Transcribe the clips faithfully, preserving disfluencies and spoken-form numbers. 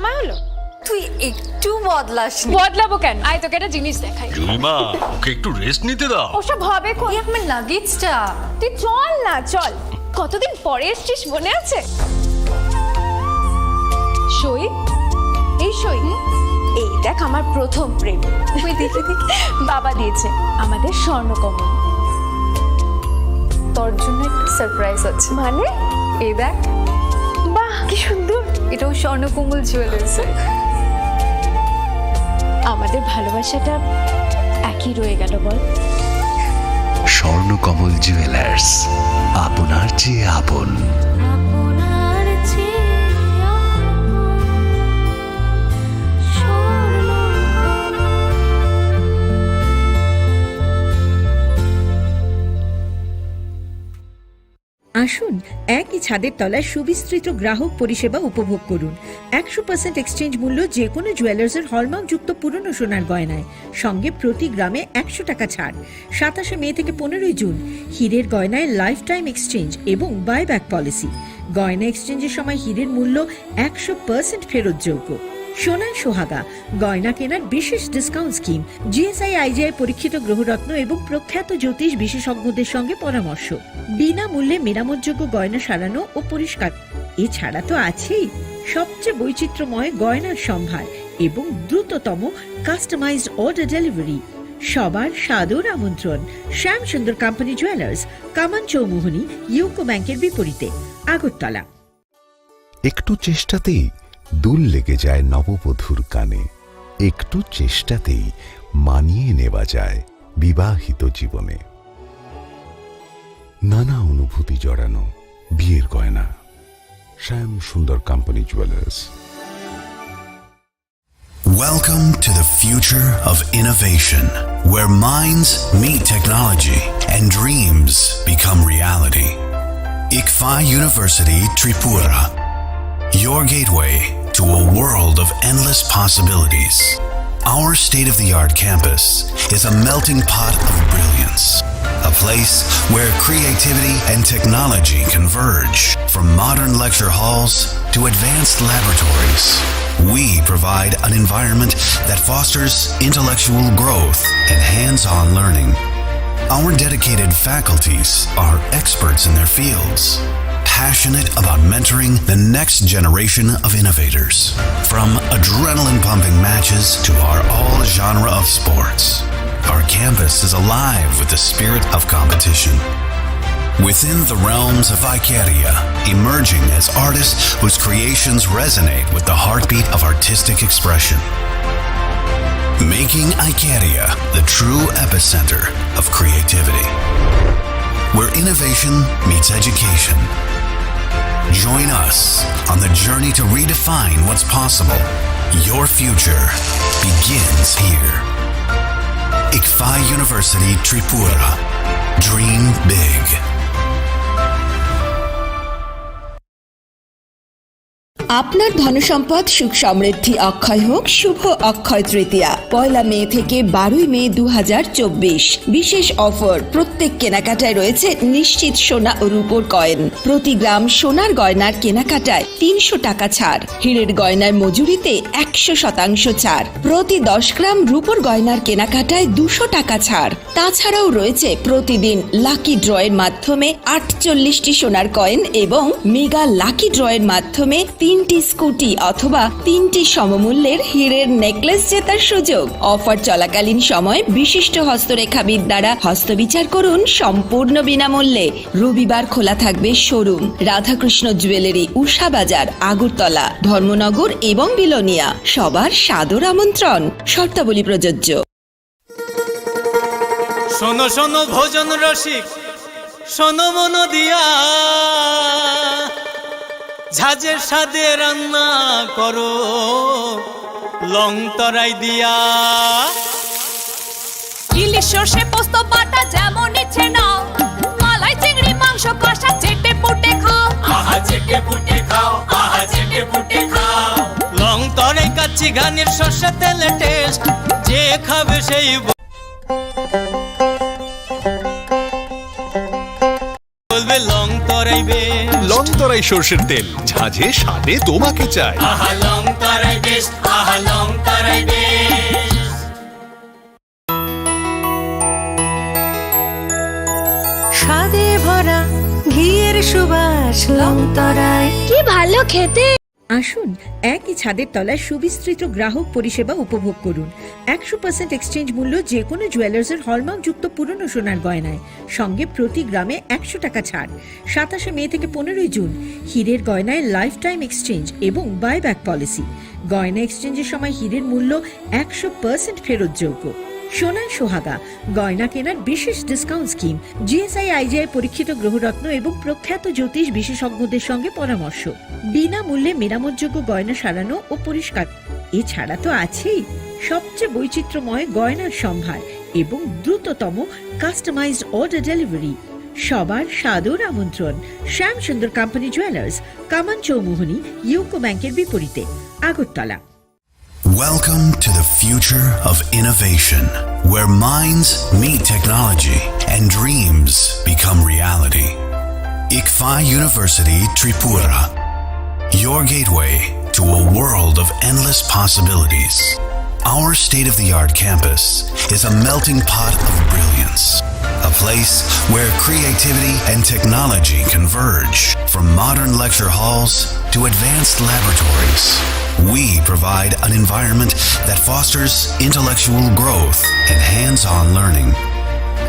মা হলো। তুই একটু বদলাসনি। বদলাবো কেন? আয়, তোকে একটা জিনিস দেখাই। জুলিমা, ওকে একটু রেস্ট নিতে দাও। ওসব হবে কোন? এই আমার লাগেজটা। তুই চল না, চল। কতদিন পরে এসছিস, মনে আছে? সই, এই সই। এই দেখ, আমার প্রথম প্রেম। ওই দেখে দেখে বাবা দিয়েছে আমাদের স্বর্ণকমল। তোর জন্য একটা সারপ্রাইজ আছে। মানে? এই দেখ। বাহ, কি সুন্দর। এটাও স্বর্ণকমল জুয়েলার্সের। আমাদের ভালোবাসাটা একই রয়ে গেল, বল? স্বর্ণকমল জুয়েলার্স, আপনার চেয়ে আপন। আপনার চেয়ে আপন স্বর্ণকমল। আসুন, একই ছাদের তলায় সুবিস্তৃত গ্রাহক পরিষেবা উপভোগ করুন। একশো পার্সেন্ট এক্সচেঞ্জ মূল্য যে কোনো জুয়েলার্সের হলমার্কযুক্ত পুরনো সোনার গয়নায়, সঙ্গে প্রতি গ্রামে একশো টাকা ছাড়। সাতাশে মে থেকে পনেরোই জুন, হীরের গয়নায় লাইফ টাইম এক্সচেঞ্জ এবং বাইব্যাক পলিসি। গয়না এক্সচেঞ্জের সময় হীরের মূল্য একশো পার্সেন্ট ফেরতযোগ্য। সোনায় সোহাগা, গয়না কেনার বিশেষ ডিসকাউন্ট স্কিম, জিএসআই আইজিআই পরীক্ষিত গ্রহরত্ন এবং প্রখ্যাত জ্যোতিষ বিশেষজ্ঞদের সঙ্গে পরামর্শ। বিনামূল্যে মেরামতযোগ্য গয়না সারানো ও পরিষ্কার। এছাড়া তো আছেই সবচেয়ে বৈচিত্র্যময় গয়নার সম্ভার এবং দ্রুততম কাস্টমাইজড অর্ডার ডেলিভারি। সবার সাদর আমন্ত্রণ শ্যাম সুন্দর কোম্পানি জুয়েলার্স, কামান চৌমুহনী, ইউকো ব্যাংকের বিপরীতে, আগরতলা। একটু চেষ্টাতেই দুল লেগে যায় নববধূর কানে, একটু চেষ্টাতেই মানিয়ে নেওয়া যায় বিবাহিত জীবনে। নানা অনুভূতি জড়ানো বিয়ের গয়না। শ্যাম সুন্দর company jewellers. Welcome to the future of innovation, where minds meet technology and dreams become reality. ICFAI University Tripura, your gateway to a world of endless possibilities. Our state-of-the-art campus is a melting pot of brilliance, a place where creativity and technology converge. From modern lecture halls to advanced laboratories, we provide an environment that fosters intellectual growth and hands-on learning. Our dedicated faculties are experts in their fields, passionate about mentoring the next generation of innovators. From adrenaline-pumping matches to our all-genre of sports, our campus is alive with the spirit of competition. Within the realms of Icaria, emerging as artists whose creations resonate with the heartbeat of artistic expression. Making Icaria the true epicenter of creativity, where innovation meets education. Join us on the journey to redefine what's possible. Your future begins here. ICFAI University Tripura. Dream big. আপনার ধনসম্পদ সুখ সমৃদ্ধি অক্ষয় হোক শুভ অক্ষয় তৃতীয়া, পয়লা মে থেকে বারোই মে দু হাজার চব্বিশ। বিশেষ অফার, প্রত্যেক কেনাকাটায় রয়েছে নিশ্চিত সোনা ও রূপোর কয়েন। প্রতি গ্রাম সোনার গয়নার কেনাকাটায় তিনশো টাকা ছাড়, হীরের গয়নার মজুরিতে একশো শতাংশ ছাড়, প্রতি দশ গ্রাম রূপোর গয়নার কেনাকাটায় দুশো টাকা ছাড়। তাছাড়াও রয়েছে প্রতিদিন লাকি ড্রয়ের মাধ্যমে আটচল্লিশটি সোনার কয়েন এবং মেগা লাকি ড্রয়ের মাধ্যমে তিনটি স্কুটি অথবা তিনটি সমমূল্যের হীরের নেকলেস জেতার সুযোগ। অফার চলাকালীন সময় বিশিষ্ট হস্তরেখাবিদ দ্বারা হস্তবিচার করুন সম্পূর্ণ বিনামূল্যে। রবিবার খোলা থাকবে শোরুম, রাধাকৃষ্ণ জুয়েলারি, উষা বাজার, আগরতলা, ধর্মনগর এবং বিলোনিয়া। সবার সাদর আমন্ত্রণ। শর্তাবলী প্রযোজ্য। শোনো শোনো ভোজন রসিক, শোনো মন দিয়া, ঝাঁঝের স্বাদে রান্না করো লং তরাই দিয়া। ইলিশ সর্ষে পোস্ত বাটা যেমন ইচ্ছে নাও, মালাই চিংড়ি মাংস কষা চেটে পুটে খাও। আহা চেটে পুটে খাও, আহা চেটে পুটে খাও। লং তরাই কাচ্চি ঘানির সর্ষে তেলে টেস্ট, যে খাবে সেই ব- বলবে Longtarai best. Longtarai সর্ষের তেল, ঝাঁঝে স্বাদে তোমাকে চাই। আহা লং তরাই সুবাস লংতরায়। কি ভালো খেতে। আসুন, একই ছাদের তলায় সুবিস্তৃত গ্রাহক পরিষেবা উপভোগ করুন। একশো পার্সেন্ট এক্সচেঞ্জ মূল্য যে কোনো জুয়েলার্সের হলমার্কযুক্ত পুরনো সোনার গয়নায়, সঙ্গে প্রতি গ্রামে একশো টাকা ছাড়। সাতাশে মে থেকে পনেরোই জুন, হীরের গয়নায় লাইফ টাইম এক্সচেঞ্জ এবং বাইব্যাক পলিসি। গয়না এক্সচেঞ্জের সময় হীরের মূল্য একশো পার্সেন্ট ফেরতযোগ্য। সোনায় সোহাগা, গয়না কেনার বিশেষ ডিসকাউন্ট স্কিম, জিএসআই আইজিআই পরীক্ষিত গ্রহরত্ন এবং প্রখ্যাত জ্যোতিষ বিশেষজ্ঞদের সঙ্গে পরামর্শ। বিনামূল্যে মেরামতযোগ্য গয়না সারানো ও পরিষ্কার। এছাড়া তো আছেই সবচেয়ে বৈচিত্র্যময় গয়নার সম্ভার এবং দ্রুততম কাস্টমাইজড অর্ডার ডেলিভারি। সবার সাদর আমন্ত্রণ শ্যাম সুন্দর কোম্পানি জুয়েলার্স, কামান চৌমুহনী, ইউকো ব্যাংকের বিপরীতে, Agartala. Welcome to the future of innovation, where minds meet technology and dreams become reality. ICFAI University Tripura, your gateway to a world of endless possibilities. Our state-of-the-art campus is a melting pot of brilliance, a place where creativity and technology converge. From modern lecture halls to advanced laboratories, we provide an environment that fosters intellectual growth and hands-on learning.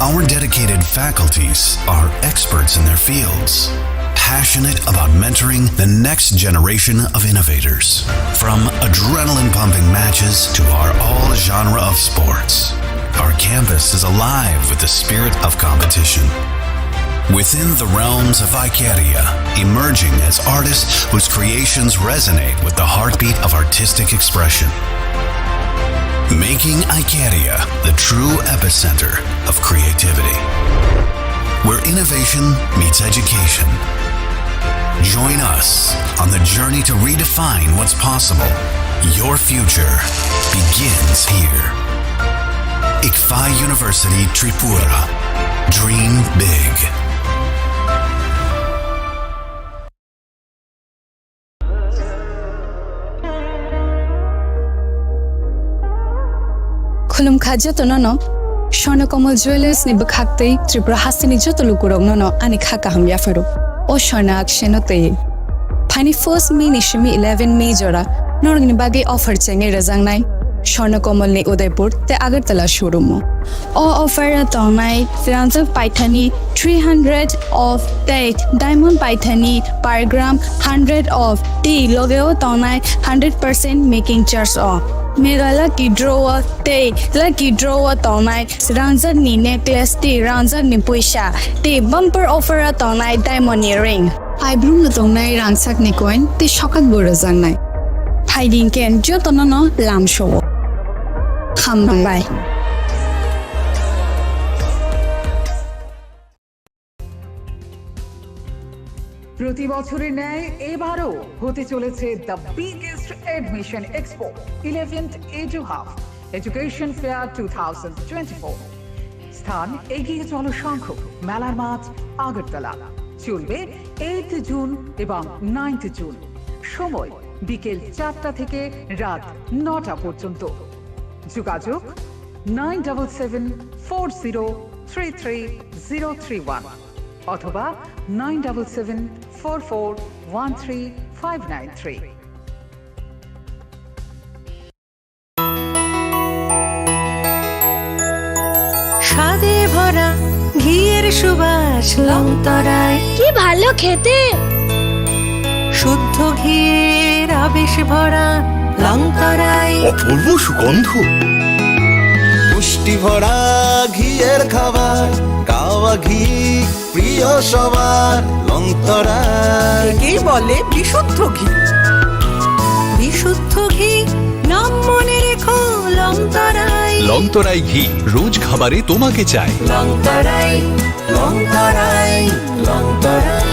Our dedicated faculties are experts in their fields, passionate about mentoring the next generation of innovators. From adrenaline-pumping matches to our all-genre of sports, our campus is alive with the spirit of competition. Within the realms of Icaria, emerging as artists whose creations resonate with the heartbeat of artistic expression. Making Icaria the true epicenter of creativity, where innovation meets education. Join us on the journey to redefine what's possible. Your future begins here. ICFAI University Tripura. Dream big. Khulumkha jotono no, Swarnakammal Jewellers ni bwkhaktwi Tripura hasteni joto lukurokno no ani kha kaham yapharo. O swarna akseno twi. Phaini first May ni simi eleven May jora norokni bagwi offer chengwi rwjaknai Swarnakammal ni Udaipur tei Agartala showroom o. O offer o tongnai rangjak paithani three hundred off tei diamond paithani per gram hundred off tei logeo tongnai hundred percent making charge o. Mega lucky draw o tei lucky draw o tongnai rangjak ni necklace tei rangjak ni puisa tei bumper offer o tongnai diamond ni ring. Paibrumno tongnai rangchakni coin tei sokakbo rwjaknai. Phaidi hwnkhe jotono no lamsao. Hambai. প্রতি বছরের ন্যায় এবারও হতে চলেছে the biggest admission expo, eleventh Edu Hub Education Fair two thousand twenty-four। স্থান এগিয়ে চলো সংঘ, মেলার মাঠ, আগরতলা। চলবে এইট জুন এবং নাইন্থ জুন। সময় বিকেল চারটা থেকে রাত নটা পর্যন্ত। যোগাযোগ nine double seven four zero three three zero three one অথবা nine double seven four four one three five nine three. স্বাদে ভরা ঘিয়ের সুবাস লংতরায়। কি ভালো খেতে। শুদ্ধ ঘিয়ের আবেশ ভরা লংতরায়। অপূর্ব সুগন্ধ। পুষ্টি ভরা ঘিয়ের খাবার, কাওয়া ঘি প্রিয় সবার, লংতরায়। একেই বলে বিশুদ্ধ ঘি। বিশুদ্ধ ঘি, নাম মনে রেখো, লংতরায়। লংতরায় ঘি, রোজ খাবারে তোমাকে চাই। লংতরায়, লংতরায়, লংতরায়।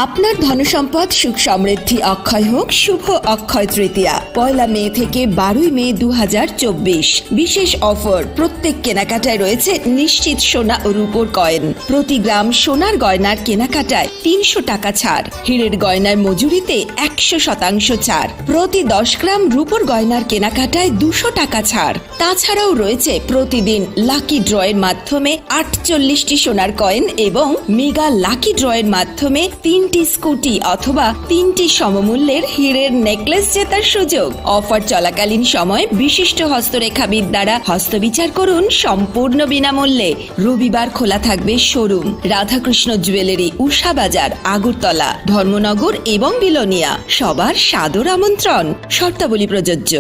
আপনার ধনসম্পদ সুখ সমৃদ্ধি অক্ষয় হোক শুভ অক্ষয় তৃতীয়া। পয়লা মে থেকে বারোই মে দু হাজার চব্বিশ। বিশেষ অফার, প্রত্যেক কেনাকাটায় রয়েছে নিশ্চিত সোনা ও রূপোর কয়েন। প্রতি গ্রাম সোনার গয়নার কেনাকাটায় তিনশো টাকা ছাড়। হীরের গয়নার মজুরিতে একশো শতাংশ ছাড়। প্রতি দশ গ্রাম রূপোর গয়নার কেনাকাটায় দুশো টাকা ছাড়। তাছাড়াও রয়েছে প্রতিদিন লাকি ড্রয়ের মাধ্যমে আটচল্লিশটি সোনার কয়েন এবং মেগা লাকি ড্রয়ের মাধ্যমে তিনটি স্কুটি অথবা তিনটি সমমূল্যের হীরের নেকলেস জেতার সুযোগ। অফার চলাকালীন সময় বিশিষ্ট হস্তরেখাবিদ দ্বারা হস্তবিচার করুন সম্পূর্ণ বিনামূল্যে। রবিবার খোলা থাকবে শোরুম। রাধাকৃষ্ণ জুয়েলারি, উষা বাজার, আগরতলা, ধর্মনগর এবং বিলোনিয়া। সবার সাদর আমন্ত্রণ। শর্তাবলী প্রযোজ্য।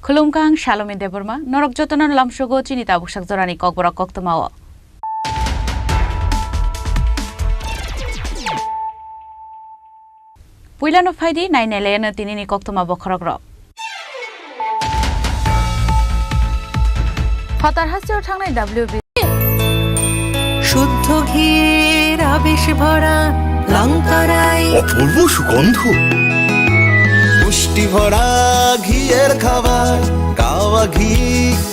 Khulumkha, ang Salome Debbarma, norok jotono lamsogo chini tabuk sak jorani kokborok koktwmao. Puilano phaidi, nainai laiano tinini koktwma bokhorokrok. Phatar hasteo thangnai W B. শুদ্ধ ঘির আবেশ ভরা লঙ্কা রাই। অপূর্ব সুগন্ধ। পুষ্টি ভরা ঘিয়ের খাবার, গাওয়া ঘি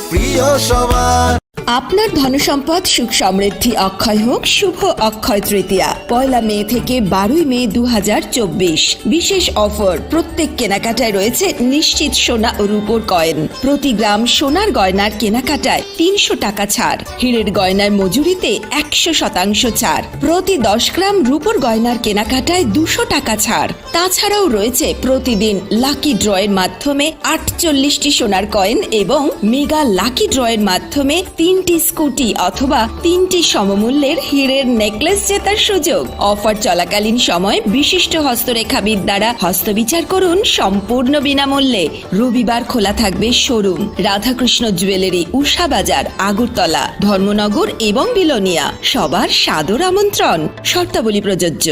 প্রিয় সবার। আপনার ধনসম্পদ সুখ সমৃদ্ধি অক্ষয় হোক শুভ অক্ষয় তৃতীয়া। পয়লা মে থেকে বারোই মে দু হাজার চব্বিশ। বিশেষ অফার, প্রত্যেক কেনাকাটায় রয়েছে নিশ্চিত সোনা ও রূপোর কয়েন। প্রতি গ্রাম সোনার গয়নার কেনাকাটায় তিনশো টাকা ছাড়। হীরের গয়নার মজুরিতে একশো শতাংশ ছাড়। প্রতি দশ গ্রাম রূপোর গয়নার কেনাকাটায় দুশো টাকা ছাড়। তাছাড়াও রয়েছে প্রতিদিন লাকি ড্রয়ের মাধ্যমে আটচল্লিশটি সোনার কয়েন এবং মেগা লাকি ড্রয়ের মাধ্যমে তিনটি স্কুটি অথবা তিনটি সমমূল্যের হীরের নেকলেস জেতার সুযোগ। অফার চলাকালীন সময় বিশিষ্ট হস্তরেখাবিদ দ্বারা হস্তবিচার করুন সম্পূর্ণ বিনামূল্যে। রবিবার খোলা থাকবে শোরুম। রাধাকৃষ্ণ জুয়েলারি, উষা বাজার, আগরতলা, ধর্মনগর এবং বিলোনিয়া। সবার সাদর আমন্ত্রণ। শর্তাবলী প্রযোজ্য।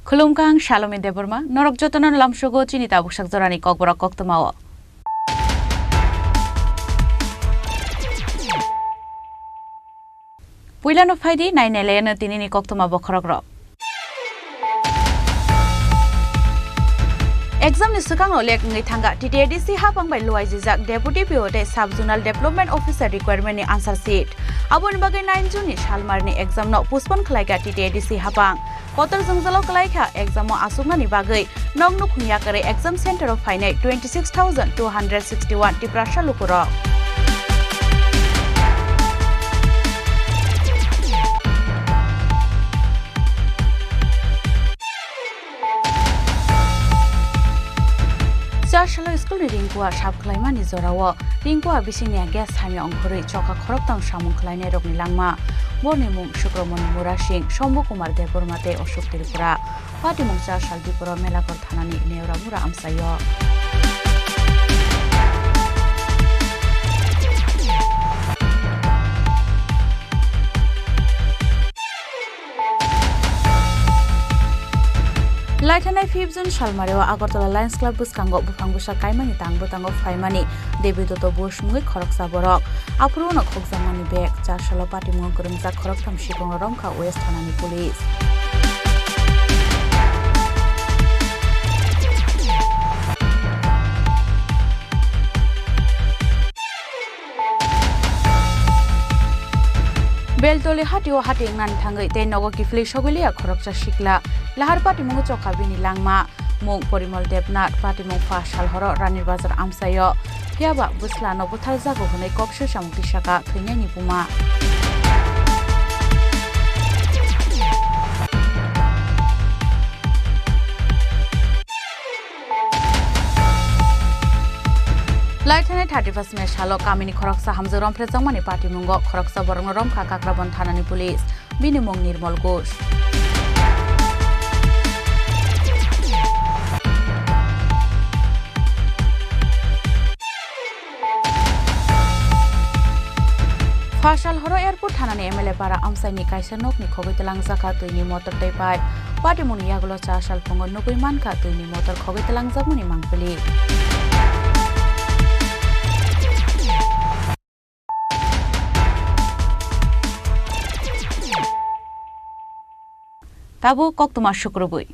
Khulumkha, ang Salome Debbarma, norok jotono lamsogo chini tabuk sak jorani kokborok koktwmao. Puilano phaidi, nainai laiano tinini koktwma bokhorokrok. Exam ni swkango lek wngwi thangkha T T A D C hapang bai luaijijak Deputy P O tei Sub Zonal Development Officer requirement ni answer sheet. Aboni bagwi nine June ni salmar ni exam no postpone khlaikha T T A D C hapang. Kotor jwngjalo kwlaikha exam o achuknani bagwi nok nukhung yakarwi exam center o phainai twenty six thousand two hundred sixty one Tiprasa lukurok. Chasalo school ni ringkua sap khlaimani jorao ringkua bisingni gas hamya ongkhorwi choka khoroktong samung khlainairokni langma. Borni mung Sukromoni Murasing, Shombu Kumar Debbarma tei Ashok Tripura. Patimung Chasal Diporo Melakor thanani Neoramura amchaio. Laithanai fifth June salmario Agartala Lions Club bwskango buphang bwsa kaimani tang bwtango phaimani Devi Dotto Bush mungwi khoroksa borok. Aphuru uno khokjakmani bag, char salo patimung kwrwngjak khoroktham sikongo romkha West Thanani police. Beltoli hatio hati wngnani thangwi tei nogo kiphilwi sogwi liya khoroksa sikla. Lahar patimung chokha bini langma. Mung Porimol Debnath, patimung pha sal horo Ranir Bazar amchaio. Phiyaba bwslano butharjago hwnwi kok swsamung tisaka thwinani buma. Laithanai thirty-first May salo kamini khoroksa hamjwk romphrejakmani patimungo khoroksa borokno romkha Kakrabon thanani police. Bini mung Nirmol Ghosh. Phasal horo Airport thanani M L A para amchaini kaisa nokni khogwi twlangjakha twini motor tei pipe. Patimungni yagulo cha salphongo nugwi mankha twini motor khogwi twlangjakmani mangpili. Tabuk koktwma sukrubwi.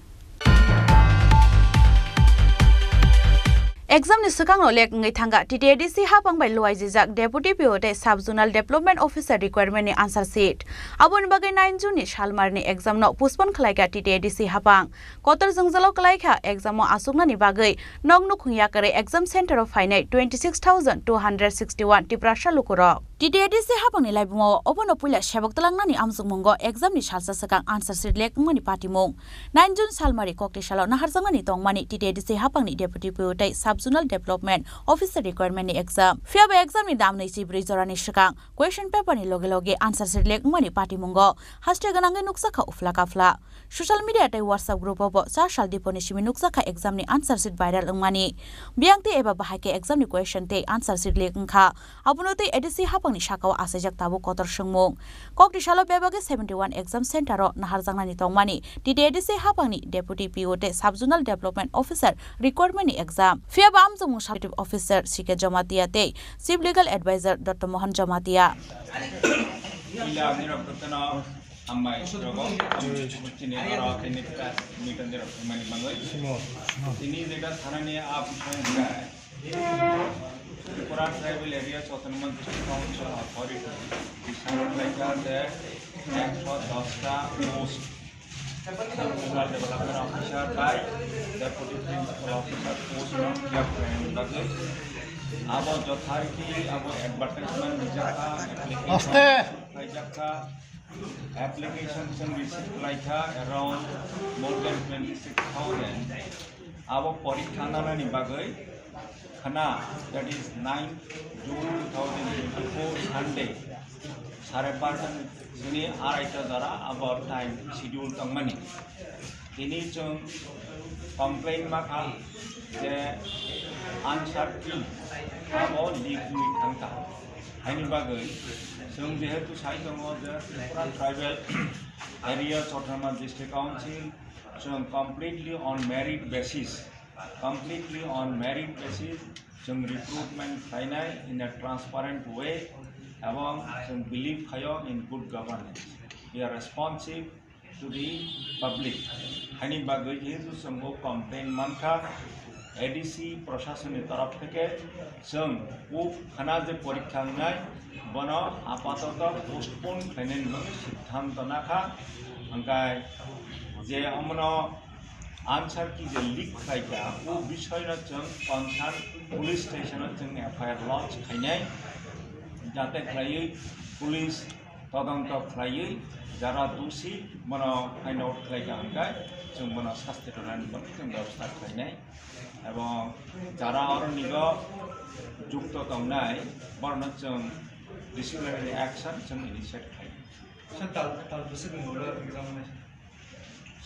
Exam ni swkang rok lek wngwi thangkha T T A D C hapang bai luaijijak Deputy P O tei Sub Zonal Development Officer requirement ni answer sheet. Aboni bagwi nine June ni salmar ni exam no postpone khlaikha T T A D C hapang. Kotor jwngjalo kwlaikha exam o achuknani bagwi nok nukhung yakarwi exam center o phainai twenty six thousand two hundred sixty one Tiprasa lukurok. T T A D C hapangni laibumao obono puila sebok twlangnani amjokmungo exam ni salsa swkang answer sheet lek wngmani patimung. Nine June salmari kokti salo naharjaknani tongmani T T A D C hapangni Deputy P O tei Sub Zonal Development Officer requirement ni exam. Phiyaba exam ni damnwi chibrwi jorani swkang question paper ni loge loge answer sheet lek wngmani patimungo haste gwnangwi nukjakha uphla kaphla. Social media tei WhatsApp group o bo char sal diponi simi nukjakha exam ni answer sheet viral wngmani. Biyang tei eba bahai khe exam ni question tei answer sheet leak wngkha. Abono tei A D C hapangni sakao achaijak tabuk kotor swngmung. Kokti salo bebagwi seventy one exam center o naharjaknani tongmani T T A D C hapangni Deputy P O tei Sub Zonal Development Officer requirement ni exam. Phiyaba amjokmung Sub Officer C K Jamatia tei Chief Legal Advisor Dotto Mohan Jamatia. Hambai rogo, chini aro tini press meet ni rok mani bangwi. Tini jeta thanani a bising hwnkhe Tripura Tribal Areas Autonomous District Council Authority, Biswanath Laika, the ekso dos ta post, Rural Development Officer by Deputy Principal Officer post no fill up khlainani bagwi. Abo jotharikhi abo advertisement rijakha, application khlaijakha. Application chwng receive khlaikha around more than twenty six thousand. Abo porikha nanani bagwi khna, that is nine June two thousand twenty-four Sunday, sare barta ni sini araita jora abo time schedule tongmani. Tini chwng complain ma kha je answer key abo leak wngwi thangkha. Haini bagwi chwng jehetu sai tongo je Tripura Tribal Areas Autonomous District Council chwng completely on merit basis, completely on merit basis chwng recruitment khlainai in a transparent way, ebong chwng believe khaio in good governance. We are responsive to the public. Haini bagwi jehetu chwng bo complain mankha, A D C prasasonni torof theke chwng o khana je porikha wngnai, bono apatoto postpone khlainani bagwi siddhanto nakha. Hwnkhe je omono answer key je leak khlaikha, o bisoyno chwng concern police station o chwng F I R lodge khainai, jate khlaiwi police todonto khlaiwi jara dusi bono find out khlaikha hwnkhe chwng bono sasti rwnani bagwi chwng bebosta khlainai, ebong jara oro nigo jukto tongnai borokno chwng disciplinary action chwng initiate khlainai. Sir, tal, tal bwswk ni ulo examination?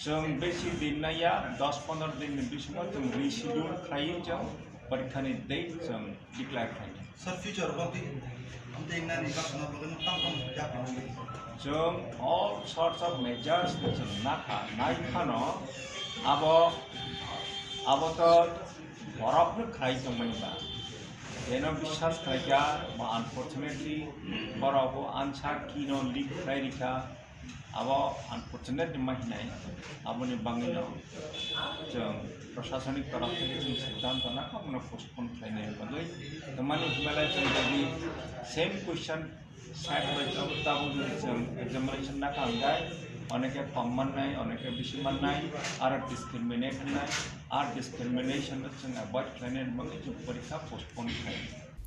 Chwng besi din naiya, dos pondro din ni bisingo chwng reschedule khlaiwi chwng porikha ni date chwng declare khlainai. Sir, future o tei, tei nani baksa no bagwi no tamo tamo yapri? Chwng all sorts of measures chwng nakha, nai phano abo, abo to borokno khlai tongmani ba. Beno biswas khlaikha, ba unfortunately borok bo answer key no leak khlai rikha. Abo unfortunate ma hinai, aboni bagwino chwng prosasonik torof theke chwng siddhanto nakha, abono postpone khlainani bagwi. Tamani hwnba lai chwng jodi same question side by tabuk tabuk jodi chwng examination nakha hwnkhe, oneke kom mannai, oneke bisi mannai, aro discriminate wngnai, ar discrimination no chwng avoid khlainani bagwi chwng porikha postpone khlai.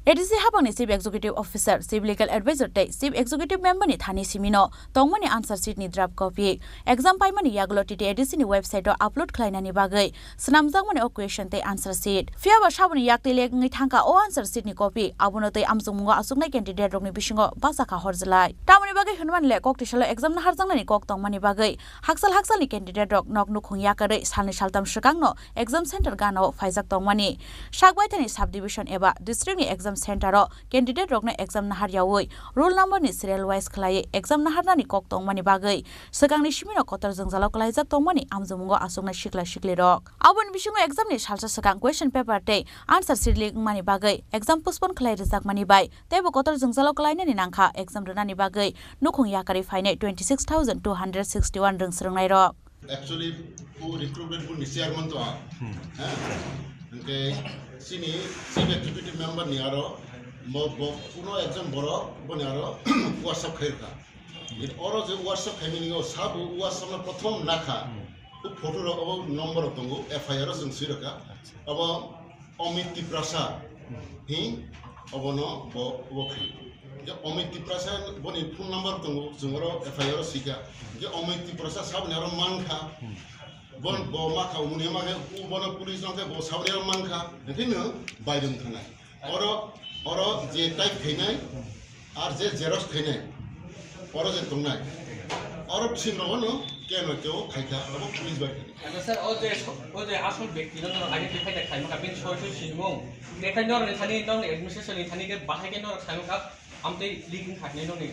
A D C habangni Chief Executive Officer, Chief Legal Advisor tei Chief Executive Member ni thani simino tongmani answer sheet ni draft copy exam paimani yagulo T T A D C ni website o upload khlainani bagwi swnamjakmani o question tei answer sheet. Phiya ba saboni yak tei lek wngwi thangkha o answer sheet ni copy, abono tei amchukmungo achuknai candidate rokni bisingo bachakha horjlai. Tamoni bagwi hwnmani le kok tisalo exam naharjaknani kok tongmani bagwi hakchal hakchalni candidate rok nok nukhung yakarwi salni saltam swkangno exam center gana o phaijak tongmani, sakbaithani subdivision eba district ni exam center o candidate rokno exam nahar yaui roll number ni serial wise khlaiwi exam naharnani kok tongmani bagwi swkangni simino kotor jwngjalo kwlaijak tongmani amchukmungo achuknai sikla sikli rok. Aboni bisingo exam ni salsa swkang question paper tei answer sheet leak wngmani bagwi exam postpone khlai rwjakmani bai teibo kotor jwngjalo kwlainani nangkha exam rwnani bagwi nukhung yakarwi phainai twenty six thousand two hundred sixty one rwng swrwngnai rok. Actually, o recruitment board ni chairman to ang. Hmm. Ha? Hingke chini chief executive member ni aro mo bo kuno ekjon borok boni aro WhatsApp khairokha. Oro je WhatsApp khaimani o sabo WhatsApp no prothom nakha. Hmm. O photo rok obo number rok tongo, F I R o chwng swi rokha. Acha. Obo Amit Tiprasa, hmm, hi, obono bo, bo khaio. Je Amit Tiprasa boni phone number tongo, chwng oro F I R o sika. Je Amit Tiprasa saboni aro mankha, hmm, bon, bo makha, umuni makha, u bono police rok khe bo saboni aro mankha, hwnkhe no bairung thanai. Oro, oro je type khainai, ar je xerox khainai, oro je tongnai, oro bisingo no keno keo khaikha, abo police bai khaikha. Ano sir, o je, o je asol bekti no norok identify da khlaimani kha, bini soi soi sinimung. Bekhai norok ni thani, norok ni administration ni thani khe bahai khe norok khlaimani kha, amtwi leak wngkha hinwi norok ni.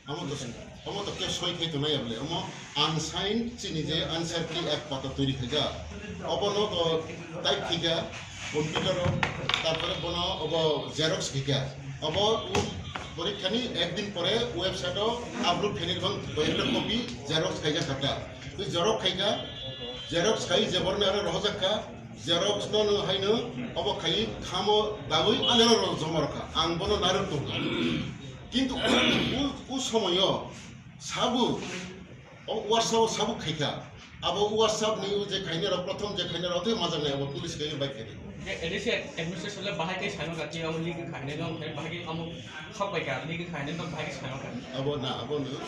Amo to, amo to khe soi khai tongnai ya bole, amo unsigned chini je answer key ek pata toiri khaijak. Obono to type khaikha computer o, tarpore bono obo xerox khaikha. Obo u porikha ni ek din pore website o upload khainai bang koyekta copy xerox khaijak kha ta. Tei xerox khaikha, xerox khai je borni aro rohorjak kha, xerox no no haino obo khai khamo dagwi anero ro joma rokha. Ang bono narwk tongkha. Kintu u, u, u somoyo sabo, o WhatsApp o sabo khaikha. Abo WhatsApp ni o je khainai rok, prothom je khainai rok, tei majak nai abo police khainai bai khainai. Je A D C administration le bahai khe saino kha, tei amo leak khainai no, bahai khe amo sok bai kha, leak khainai no bahai khe saino kha. Abo na, abo no.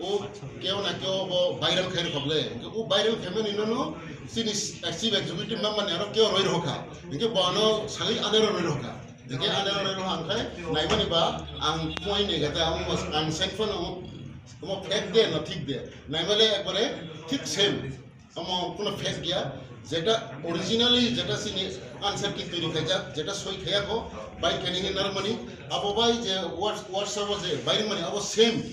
O keo na keo bo viral khai rokha bole. O viral khaimani no no chini chief executive member ni aro keo roi rokha. Hingke bo ano sagwi anero roi rokha. Hingke anero roi rokha hingke naimani ba ang point ni gata ang, ang side phone o Omo fake de na thik de? Naimale ekbare thik same. Omo kuno fake ya. Jeta originally jeta sini answer key toiri khaijak, jeta soi khaya ko, bai khaini nge narmani, abo bai je Whats-, WhatsApp o je bai mani abo same.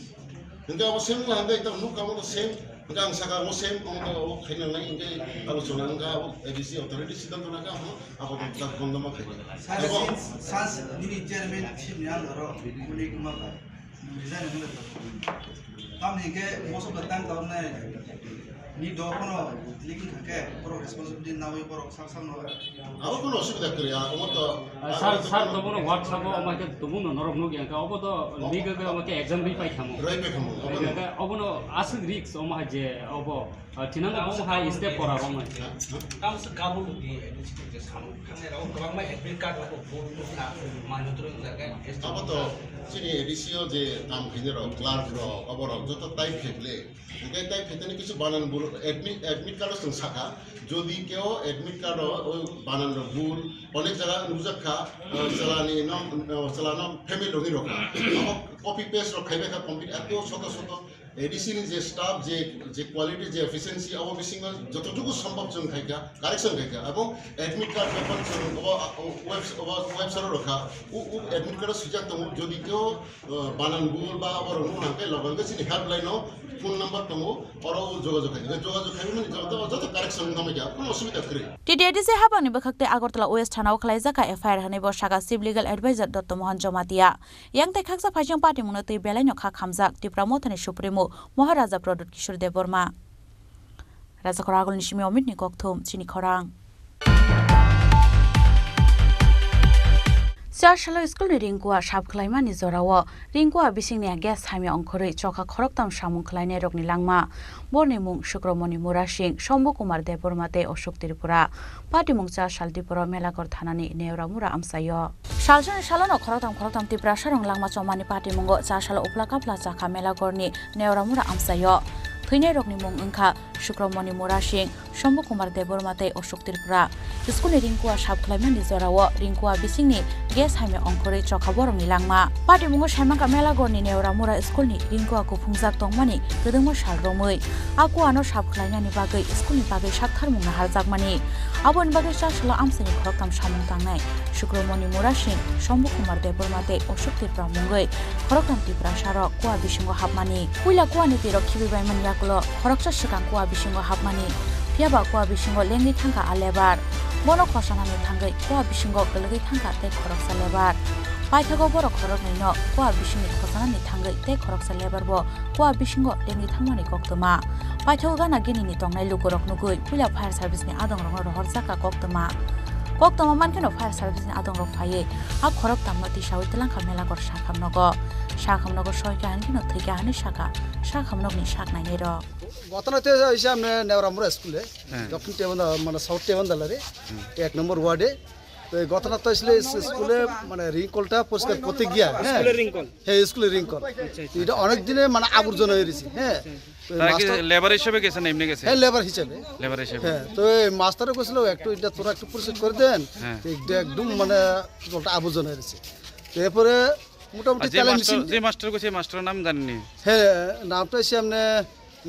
Hingke abo same la hingke ekta nuk amo to same. Hingke ang saka amo same, amo to abo khaina nai hingke abo chona hingke abo A D C authority siddhanto naka amo abo to ta bondoma khaina. Sir, abo since, since nini chairman ship ni under o, uni kuma ba. Resign hwnwi tamni hwnkhe most of the time tabuknai ni dok phano leaking kha khe borok responsibility nawi borok sak sakno. Abo kono osubida kwrwi, ang omo to. Ah, sir, sir, to bono WhatsApp o omo khe tubun no norok nukya kha, obo to leak khe omo khe exam ri pai thamo. Rai pai thamo, obo no. Obo no aswk risk omo hai je obo. Ah, thinangno bo hai step pora romnai. Tamo se gabul di, eh, di sikhe je samung khangnai rok kwbangma admit card rok bo na manjotro jaga. Abo to chini A D C o je kam khainai rok, clerk rok, abo rok joto type khe bwle. Hingke type khe tani kisu banan bul, admit, admit card o chwng sakha. Jodi keo admit card o o banan rok bul, onek jaga nukjak kha, eh, chwla ni no, eh, chwla no family rok ni rok kha. Abo copy paste rok khaibai kha complete, eto soto soto. A D C ni je staff, je, je quality, je efficiency, abo bisingo jototuku sombhob chwng khaikha, correction khaikha, ebong admit card bepar chwng obo, o, webs-, obo website o rwkha, o, o admit card o swijak tongo, jodi keo, o, banan bul ba abo rwngmung nangkhe loge loge chini helpline o phone number tongo, oro o jogajog khaikha, jogajog khaimani joto, joto correction wngkha maikha, kono osubida kwrwi. T T A D C habangni bwkhak tei Agartala West Thana o khwlaijakha F I R hwnwi bo sakha Chief Legal Advisor Dotto Mohan Jamatia. Yang tei khaksa phaising party mungno twi belaino kha khamjak Tipra Mothani Supremo Maharaja Pradyut Kishore Debbarma. Rajakhor Agulni simi Omitni kokthum chini khorang. Chasalo school ni ringkua sap khwlaimani jorao ringkua bisingni gas hamya ongkhorwi chokha khoroktham samung khwlainai rokni langma. Borni mung Sukromoni Murasing, Shombu Kumar Debbarma tei Ashok Tripura. Patimung cha sal Diporo Melagor thanani Neoramura amchaio. Salsoni salono khoroktham khoroktham Tiprasarong langma chomani patimungo cha salo uphla kaphla chakha Melagorni Neoramura amchaio. Thwinairokni mung wngkha Sukromoni Murasing, Shombu Kumar Debbarma tei Ashok Tripura. School ni ringkua sap khwlaimani jorao ringkua bisingni gas hamya ongkhorwi chokha borokni langma. Patimungo saimangkha Melagorni Neoramura school ni ringkua kuphungjak tongmani kwdwngma sal romwi. A kuano sap khwlainani bagwi school ni bagwi saktharmung naharjakmani. Aboni bagwi chasalo amchaini khoroktham samung tangnai Sukromoni Murasing, Shombu Kumar Debbarma tei Ashok Tripura mungwi khoroktham Tiprasarok kua bisingo hapmani. Puila kuani twirok khibibaimani yakulo khoroksa swkang kua bisingo hapmani. Phiyaba kua bisingo lengwi thangkha a lebar. Bono khosanani thangwi kua bisingo kwlwgwi thangkha tei khoroksa lebar. Paithago borok khoroknwino kua bisingni khosanani thangwi tei khoroksa lebar bo kua bisingo lengwi thangmani koktwma. Paithago gana ginini tongnai lukurok nugwi puila fire service ni adongrokno rohorjakha koktwma. Koktwma mankheno fire service ni adongrok phaiwi a khoroktham no tisawi twlangkha Melagor sakhamnogo. Sakhamnogo soikha hinkheno thwikha hinwi sakha, sakhamnokni sak nainairok. ঘটনা তো হয়েছে সামনে নেওরামুড়া স্কুলে, হ্যাঁ। দক্ষিণ টেবন্দা, মানে সাউথ টেবন্দালারে, হুম। এক নম্বর ওয়ার্ডে। তো এই ঘটনা তো আসলে স্কুলে মানে রিং কলটা পরিষ্কার করতে গিয়া, হ্যাঁ। স্কুলের রিং কল? হ্যাঁ, স্কুলের রিং কল। আচ্ছা, আচ্ছা। এটা অনেক দিনে মানে আবর্জনা হয়ে রয়েছে, হ্যাঁ। তো এই তারা কি মাস্টার লেবার হিসেবে গেছে না এমনি গেছে? হ্যাঁ, লেবার হিসেবে। লেবার হিসেবে। হ্যাঁ, তো এই মাস্টারও গেছিল, "একটু এটা তোরা একটু পরিষ্কার করে দেন।" হ্যাঁ। তো এটা একদম মানে জলটা আবর্জনা হয়ে রয়েছে। তো এরপরে মোটামুটি আর যে তাহলে মাস্টার, মেশিন যে মাস্টার গেছে, এই মাস্টারের নাম জানেননি? হ্যাঁ, নামটা হচ্ছে এমনি,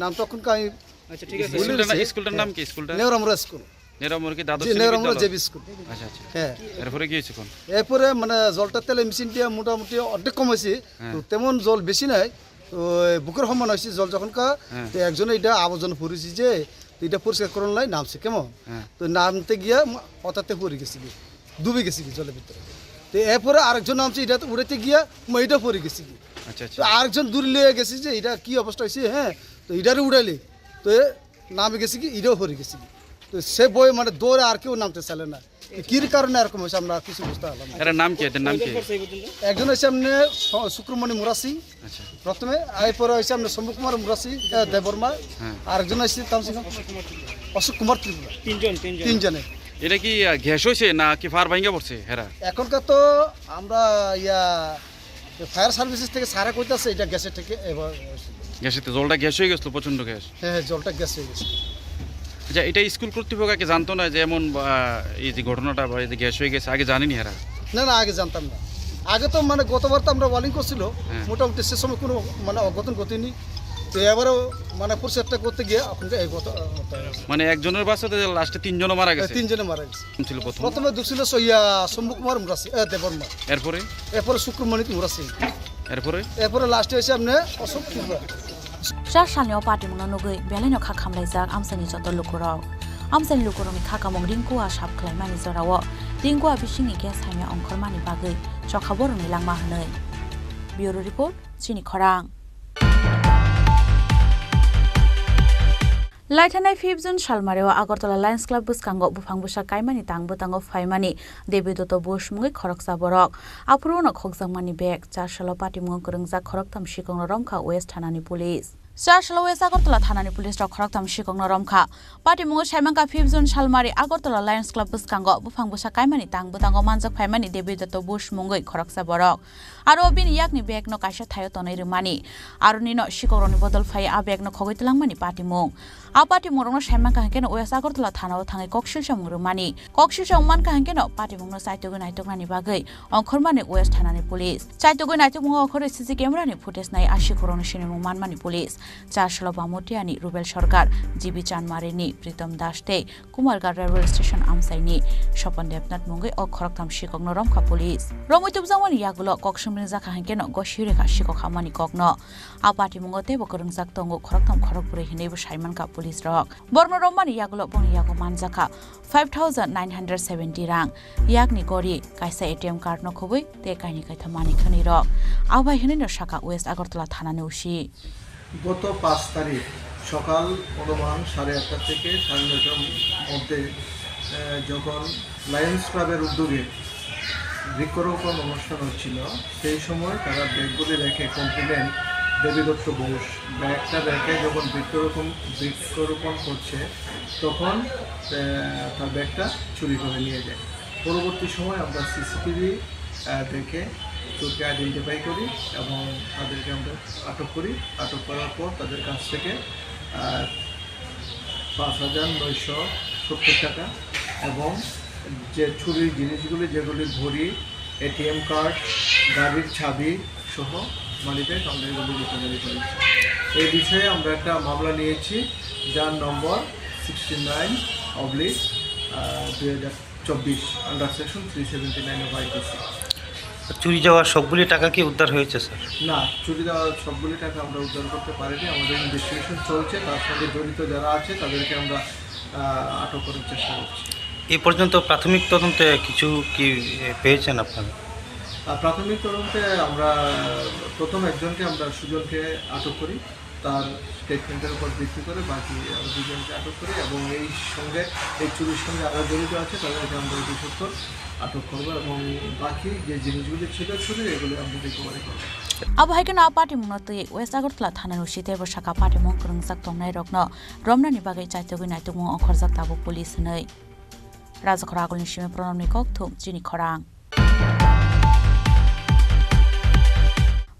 নামটা এখন আমি আচ্ছা, ঠিক আছে। ভুলে স্কুলটার না-, গেছি। স্কুলটার নাম হ্যাঁ। কি স্কুলটা? নেওরামুড়া স্কুল। নেওরামুড়া কি দ্বাদশ জি, শ্রেণী নেওরামুড়া বিদ্যালয়? JB school. আচ্ছা, আচ্ছা। হ্যাঁ। এরপরে কি হয়েছে কোন? এরপরে মানে জলটা তেলে মেশিন দিয়ে মোটামুটি অর্ধেক কম হয়েছে। হ্যাঁ। তো তেমন জল বেশি নাই। তো বুকের সমান হয়েছে জল যখন কা, হ্যাঁ। তো একজনে এটা আবর্জনা পড়েছে যে, তো এটা পরিষ্কার করার লাই নামছে, কেমন? হ্যাঁ। তো নামতে গিয়া ম-, হঠাৎ পড়ে গেছে কি, ডুবে গেছে কি জলের ভিতরে। তো এরপরে আরেকজন নামছে, এটা তো উড়াইতে গিয়া ম-, এটা পড়ে গেছে কি। আচ্ছা, আচ্ছা। তো আরেকজন দূরে লিয়ে গেছে যে এটা কি অবস্থা হয়েছে, হ্যাঁ, তো এটারে উড়াইলে তো এ নামে গেছে কি, এটাও পড়ে গেছে কি। তো সে ভয়ে মানে দৌড়ে আর কেউ নামতে চাইলে না। তো কির কারণে এরকম হয়েছে আমরা কিছু বুঝতে পারলাম না। এরা নাম কি? এদের নাম কি? একজন হচ্ছে এমনি স-, শুক্রমণি মুরাসি, আচ্ছা। প্রথমে, এরপরে হচ্ছে আপনার শম্ভু কুমার মুরাসি, এ, দেববর্মা, হ্যাঁ। আরেকজন হচ্ছে তামসিং অশোক কুমার ত্রিপুরা। তিনজন, তিনজন। তিনজনে। এটা কি, আহ, গ্যাস হয়েছে না কি ফায়ার ভাঙ্গা পড়ছে হেরা? এখনকার তো আমরা ইয়া ফায়ার সার্ভিসেস থেকে স্যারে কইতাছে এটা গ্যাসের থেকে এবার হয়েছে। গ্যাসের তো জলটা গ্যাস হয়ে গেছিল, প্রচণ্ড গ্যাস। হ্যাঁ, হ্যাঁ, জলটা গ্যাস হয়ে গেছে। আচ্ছা, এটা স্কুল কর্তৃপক্ষ আগে জানতো না যে এমন, আহ, এই যে ঘটনাটা বা এই যে গ্যাস হয়ে গেছে, আগে জানেনি এরা? না, না, আগে জানতাম না। আগে তো মানে গতবার তো আমরা ওয়ালিং করছিল, হ্যাঁ। মোটামুটি সে সময় কোনো মানে অঘটন ঘটেনি। তো এবারও মানে প্রচেষ্টা করতে গিয়ে এখন এই গত, আহ, মানে একজনের বাসাতে লাস্টে তিনজনও মারা গেছে। তিনজনে মারা গেছে। ছিল প্রথম। প্রথমে ঢুকছিল সইয়া শম্ভু কুমার মুরাসি, এ, দেববর্মা। এরপরে? এরপরে শুক্রমণি মুরাসি। এরপরে? এরপরে লাস্টে এসে আপনি অশোক Tripura. Char salni o patimungno nugwi belaino kha khamlaijak amchaini joto lukurok. Amchaini lukurokni kha kamung ringkua sap khwlaimani jorao ringkua bisingni gas hamya ongkhormani bagwi chokha borokni langma hwnwi. Bureau Report, Chini Khorang. Laithanai fifth June salmario Agartala Lions Club bwskango buphang bwsa kaimani tang bwtango phaimani Devi Dotto Bush mungwi khoroksa borok. Aphuru no khokjakmani bag, char salo patimungo kwrwngjak khoroktham sikokno romkha West Thanani Police. Char salo West Agartala Thanani Police rok khoroktham sikokno romkha. Patimungo saimangkha fifth June salmari Agartala Lions Club bwskango buphang bwsa kaimani tang bwtango manjak phaimani Devi Dotto Bush mungwi khoroksa borok. Aro bini yakni bag no kaisa thaio tonwi rwmani. Aroni no sikokrokni bodol phai a bag no khogwi twlangmani patimung. A patimungrokno saimangkha hwnkhe no West Agartala thanao thangwi kok silsamung rwmani. Kok silsamung mankha hwnkhe no patimungno chaitogwi naitoknani bagwi ongkhormani West Thanani Police. Chaitogwi naitokmungo okhorwi C C camera ni footage nai a sikokrokni sinimung manmani Police. Char salo Bamutiani Rubel Sarkar, G B Chanmarini Pritom Das tei Kumarghat Railway Station amchaini Sopon Debnath mungwi o khoroktham sikokno romkha police. Romwi tubjakmani yagulo kok sumringjakha hinkhe no gosiwi rekha sikok hamani kokno. A patimungo teibo kwrwngjak tongo khoroktham khorokbrwi hinwibo saimankha police rok. Borokno romani yagulo boni yago manjakha five thousand nine hundred seventy rang, yakni gori, kaisa A T M card no khobwi tei kaini kaitham manwi khwnwi rok. Abo hai hwnwi no sakha West Agartala thanani O C. গত পাঁচ তারিখ সকাল অনুমান সাড়ে আটটা থেকে সাড়ে নয়টার মধ্যে, আহ, যখন লায়ন্স ক্লাবের উদ্যোগে বৃক্ষরোপণ অনুষ্ঠান হচ্ছিল, সেই সময় তারা ব্যাগগুলি রেখে কমপ্লেন দেবীদত্ত বোস ব্যাগটা রেখে যখন বৃক্ষরোপণ, বৃক্ষরোপণ করছে, তখন, আহ, তার ব্যাগটা চুরি করে নিয়ে যায়। পরবর্তী সময় আমরা সিসিটিভি, আহ, দেখে চোরকে আইডেন্টিফাই করি এবং তাদেরকে আমরা আটক করি। আটক করার পর তাদের কাছ থেকে, আহ, পাঁচ হাজার নয়শো সত্তর টাকা এবং যে চুরির জিনিসগুলি, যেগুলি ঘড়ি, এটিএম কার্ড, গাড়ির চাবি সহ মানিব্যাগ আমরা এগুলি রিকভারি করেছি। এই বিষয়ে আমরা একটা মামলা নিয়েছি, যার নম্বর সিক্সটি নাইন অবলিক দুই হাজার চব্বিশ, under section three seventy nine of IPC. চুরি যাওয়া সবগুলি টাকা কি উদ্ধার হয়েছে, স্যার? না, চুরি যাওয়া সবগুলি টাকা আমরা উদ্ধার করতে পারিনি। আমাদের ইনভেস্টিগেশন চলছে, তার সঙ্গে জড়িত যারা আছে তাদেরকে আমরা, আহ, আটক করার চেষ্টা করছি। এ পর্যন্ত প্রাথমিক তদন্তে কিছু কি, এ, পেয়েছেন আপনারা? আহ, প্রাথমিক তদন্তে আমরা প্রথম একজনকে, আমরা সুজনকে আটক করি। তার স্টেটমেন্টের উপর ভিত্তি করে বাকি আরো দুজনকে আটক করি এবং এই সঙ্গে, এই চুরির সঙ্গে আরো জড়িত আছে, তাদেরকে আমরা অতি সত্বর আটক করবো এবং বাকি যে জিনিসগুলি ছিল চুরির, এগুলি আমরা রিকভারি করবো। Abo hai kheno a patimungno twi West Agartala thanani O C teibo sakha patimung kwrwngjak tongnairokno romnani bagwi chaitugwi naitukmung ongkhorjak tabuk police hwnwi. Rajakhor agulni simi Pranabni kokthum chini khorang.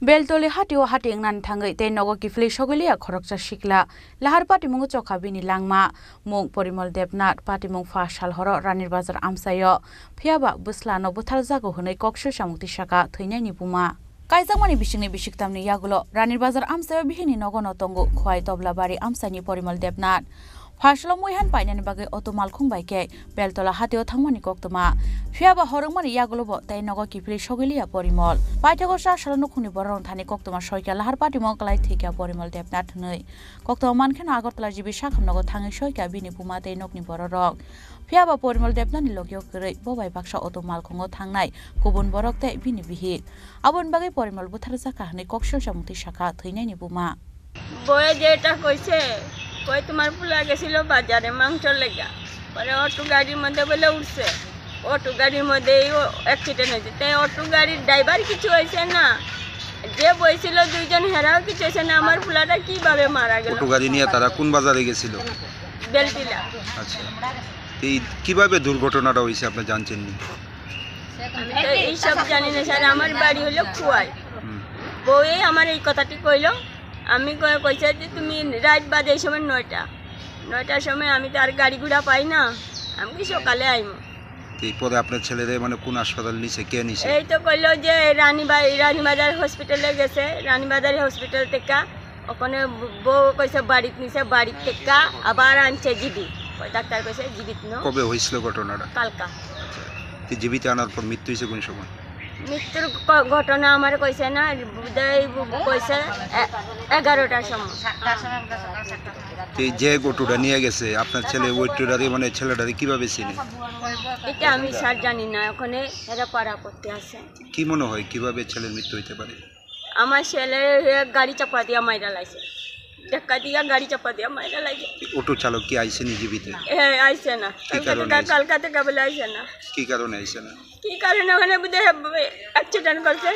Beltoli hatio hati wngnani thangwi tei nogo kiphilwi sogwi liya khoroksa sikla. Lahar patimungo chokha bini langma. Mung Porimol Debnath, patimung pha sal horo Ranir Bazar amchaio. Phiyaba bwslano butharjago hwnwi kok swisa mukti saka thwinaini buma. Kaijakmani bisingni bisiktamni yagulo Ranir Bazar amchaio bihini nogono tongo Khowai Toblabari amchaini Porimol Debnath. Pharsalo muihan painani bagwi auto malkhung bai khe Beltola hatio thangmani koktwma. Phiyaba horwngmani yagulobo tei nogo kiphilwi sogwi liya Porimol. Paithago cha salo nukhungni bororok thani koktwma soikha lahar patimung kwlai thwikha Porimol Debnath hwnwi. Koktwma mankheno Agartala G B sakham nogo thangwi soikha bini buma tei nokni bororok. Phiyaba Porimol Debnathni logio kwrwi bo bai baksa auto malkhungo thangnai kubun borok tei bini bihik. Aboni bagwi Porimol butharjakha hwnwi kok swisa mukti sakha thwinaini buma. বউয়ে যেটা কইছে, কই তোমার পোলা গেছিল বাজারে মাংস লেগা, পরে অটো গাড়ির মধ্যে বলে উঠছে, অটো গাড়ির মধ্যে এই ও অ্যাক্সিডেন্ট হয়েছে। তাই অটো গাড়ির ড্রাইভার কিছু হয়েছে না, যে বইছিল দুইজন, হেরাও কিছু হয়েছে না। আমার পোলাটা কিভাবে মারা গেল? অটো গাড়ি নিয়ে তারা কোন বাজারে গেছিল? বেলটিলা। আচ্ছা, এই কিভাবে দুর্ঘটনাটা হয়েছে আপনি জানছেন নি? আমি তো এইসব জানি না স্যার, আমার বাড়ি হলো খোয়াই। হুম। বউয়ে আমার এই কথাটি কইলো, আমি ক-, কইছে যে, "তুমি রাত বাজে এই সময় নয়টা, নয়টার সময় আমি তো আর গাড়ি ঘোড়া পাই না, আমি কি সকালে আইমু।" তো এই পরে আপনার ছেলেরে মানে কোন হাসপাতাল নিছে, কে নিছে? এই তো কইলো যে রানীবা-, রানীবাজার হসপিটালে গেছে, রানীবাজার হসপিটাল থেকে ওখানে ব-, বউ কইছে বাড়িত নিছে, বাড়িত থেকে আবার আনছে জিবি। ওই ডাক্তার কইছে জিবিত নো। কবে হয়েছিল ঘটনাটা? কালকা। আচ্ছা। তো জিবিতে আনার পর মৃত্যু হয়েছে কোন সময়? মৃত্যুর ক-, ঘটনা আমার কইছে না, বুধাই বু-, কইছে এ-, এগারোটার সময়। তো এই যে অটোটা নিয়ে গেছে, আপনার ছেলে ওই অটোটারে, মানে ছেলেটারে কিভাবে চিনে? এটা আমি স্যার জানি না, ওখানে এরা পাড়া করতে আসে। কি মনে হয় কিভাবে ছেলের মৃত্যু হইতে পারে? আমার ছেলে গাড়ি চাপা দিয়া মাইরা লাইছে, ধাক্কা দিয়া গাড়ি চাপা দিয়া মাইরা লাইছে। অটো চালক কি আইছে নি জীবিত? হ্যাঁ, আইছে না। কি কারণে আইছে? কালকা থেকে বলে আইছে না। কি কারণে আইছে না? কি কারণে? ওখানে বোধহয় অ্যাক্সিডেন্ট করছে,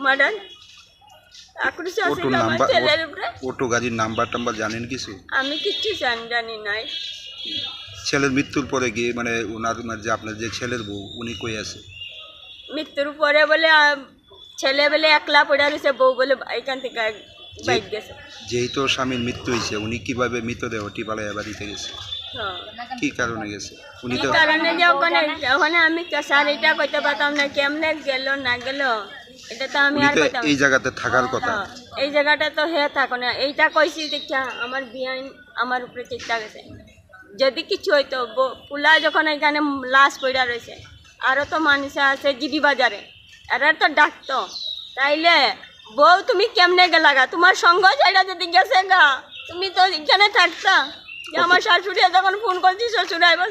মার্ডার। আক্রোশ আছে অটোর আমার নাম্বার, ছেলের উপরে। অটো গাড়ির নাম্বার টাম্বার জানেন কিছু? আমি কিচ্ছু জান-, জানি নাই। ছেলের মৃত্যুর পরে গিয়ে, মানে, ওনার, মানে, যে আপনার যে ছেলের বউ, উনি কই আছে? মৃত্যুর পরে বলে, আহ, ছেলে বলে একলা পড়ে রয়েছে, বউ বলে এখান থেকে যে-, বাইক গেছে। যেই তো স্বামীর মৃত্যু হয়েছে, উনি কিভাবে মৃতদেহটি পালাইয়া বাড়িতে গেছে? হ্যাঁ। কি কারণে গেছে? উনি কি তো কারণে যে ওখানে, ওখানে আমি কে-, স্যার, এটা কইতে পারতাম না, কেমনে গেল না গেল। এটা তো আমি উনি আর তো কইতাম এই না। জায়গাতে থাকার কথা। হ্যাঁ, এই জায়গাটা তো হে থাকো না। এইটা কইছি দেখিয়া আমার বিয়ান আমার উপরে চেষ্টা গেছে। যদি কিছু হইতো, ব-, পোলা যখন এখানে লাশ পড়া রয়েছে, আরো তো মানুষ আছে জিবি বাজারে, এরা তো ডাকতো। তাইলে, "বউ, তুমি কেমনে গেলাগা? তোমার সঙ্গ ছাইড়া যদি গেছে গা, তুমি তো এখানে থাকতা।" যে আমার শাশুড়ি যখন ফোন করছি, শ্বশুর আইবো,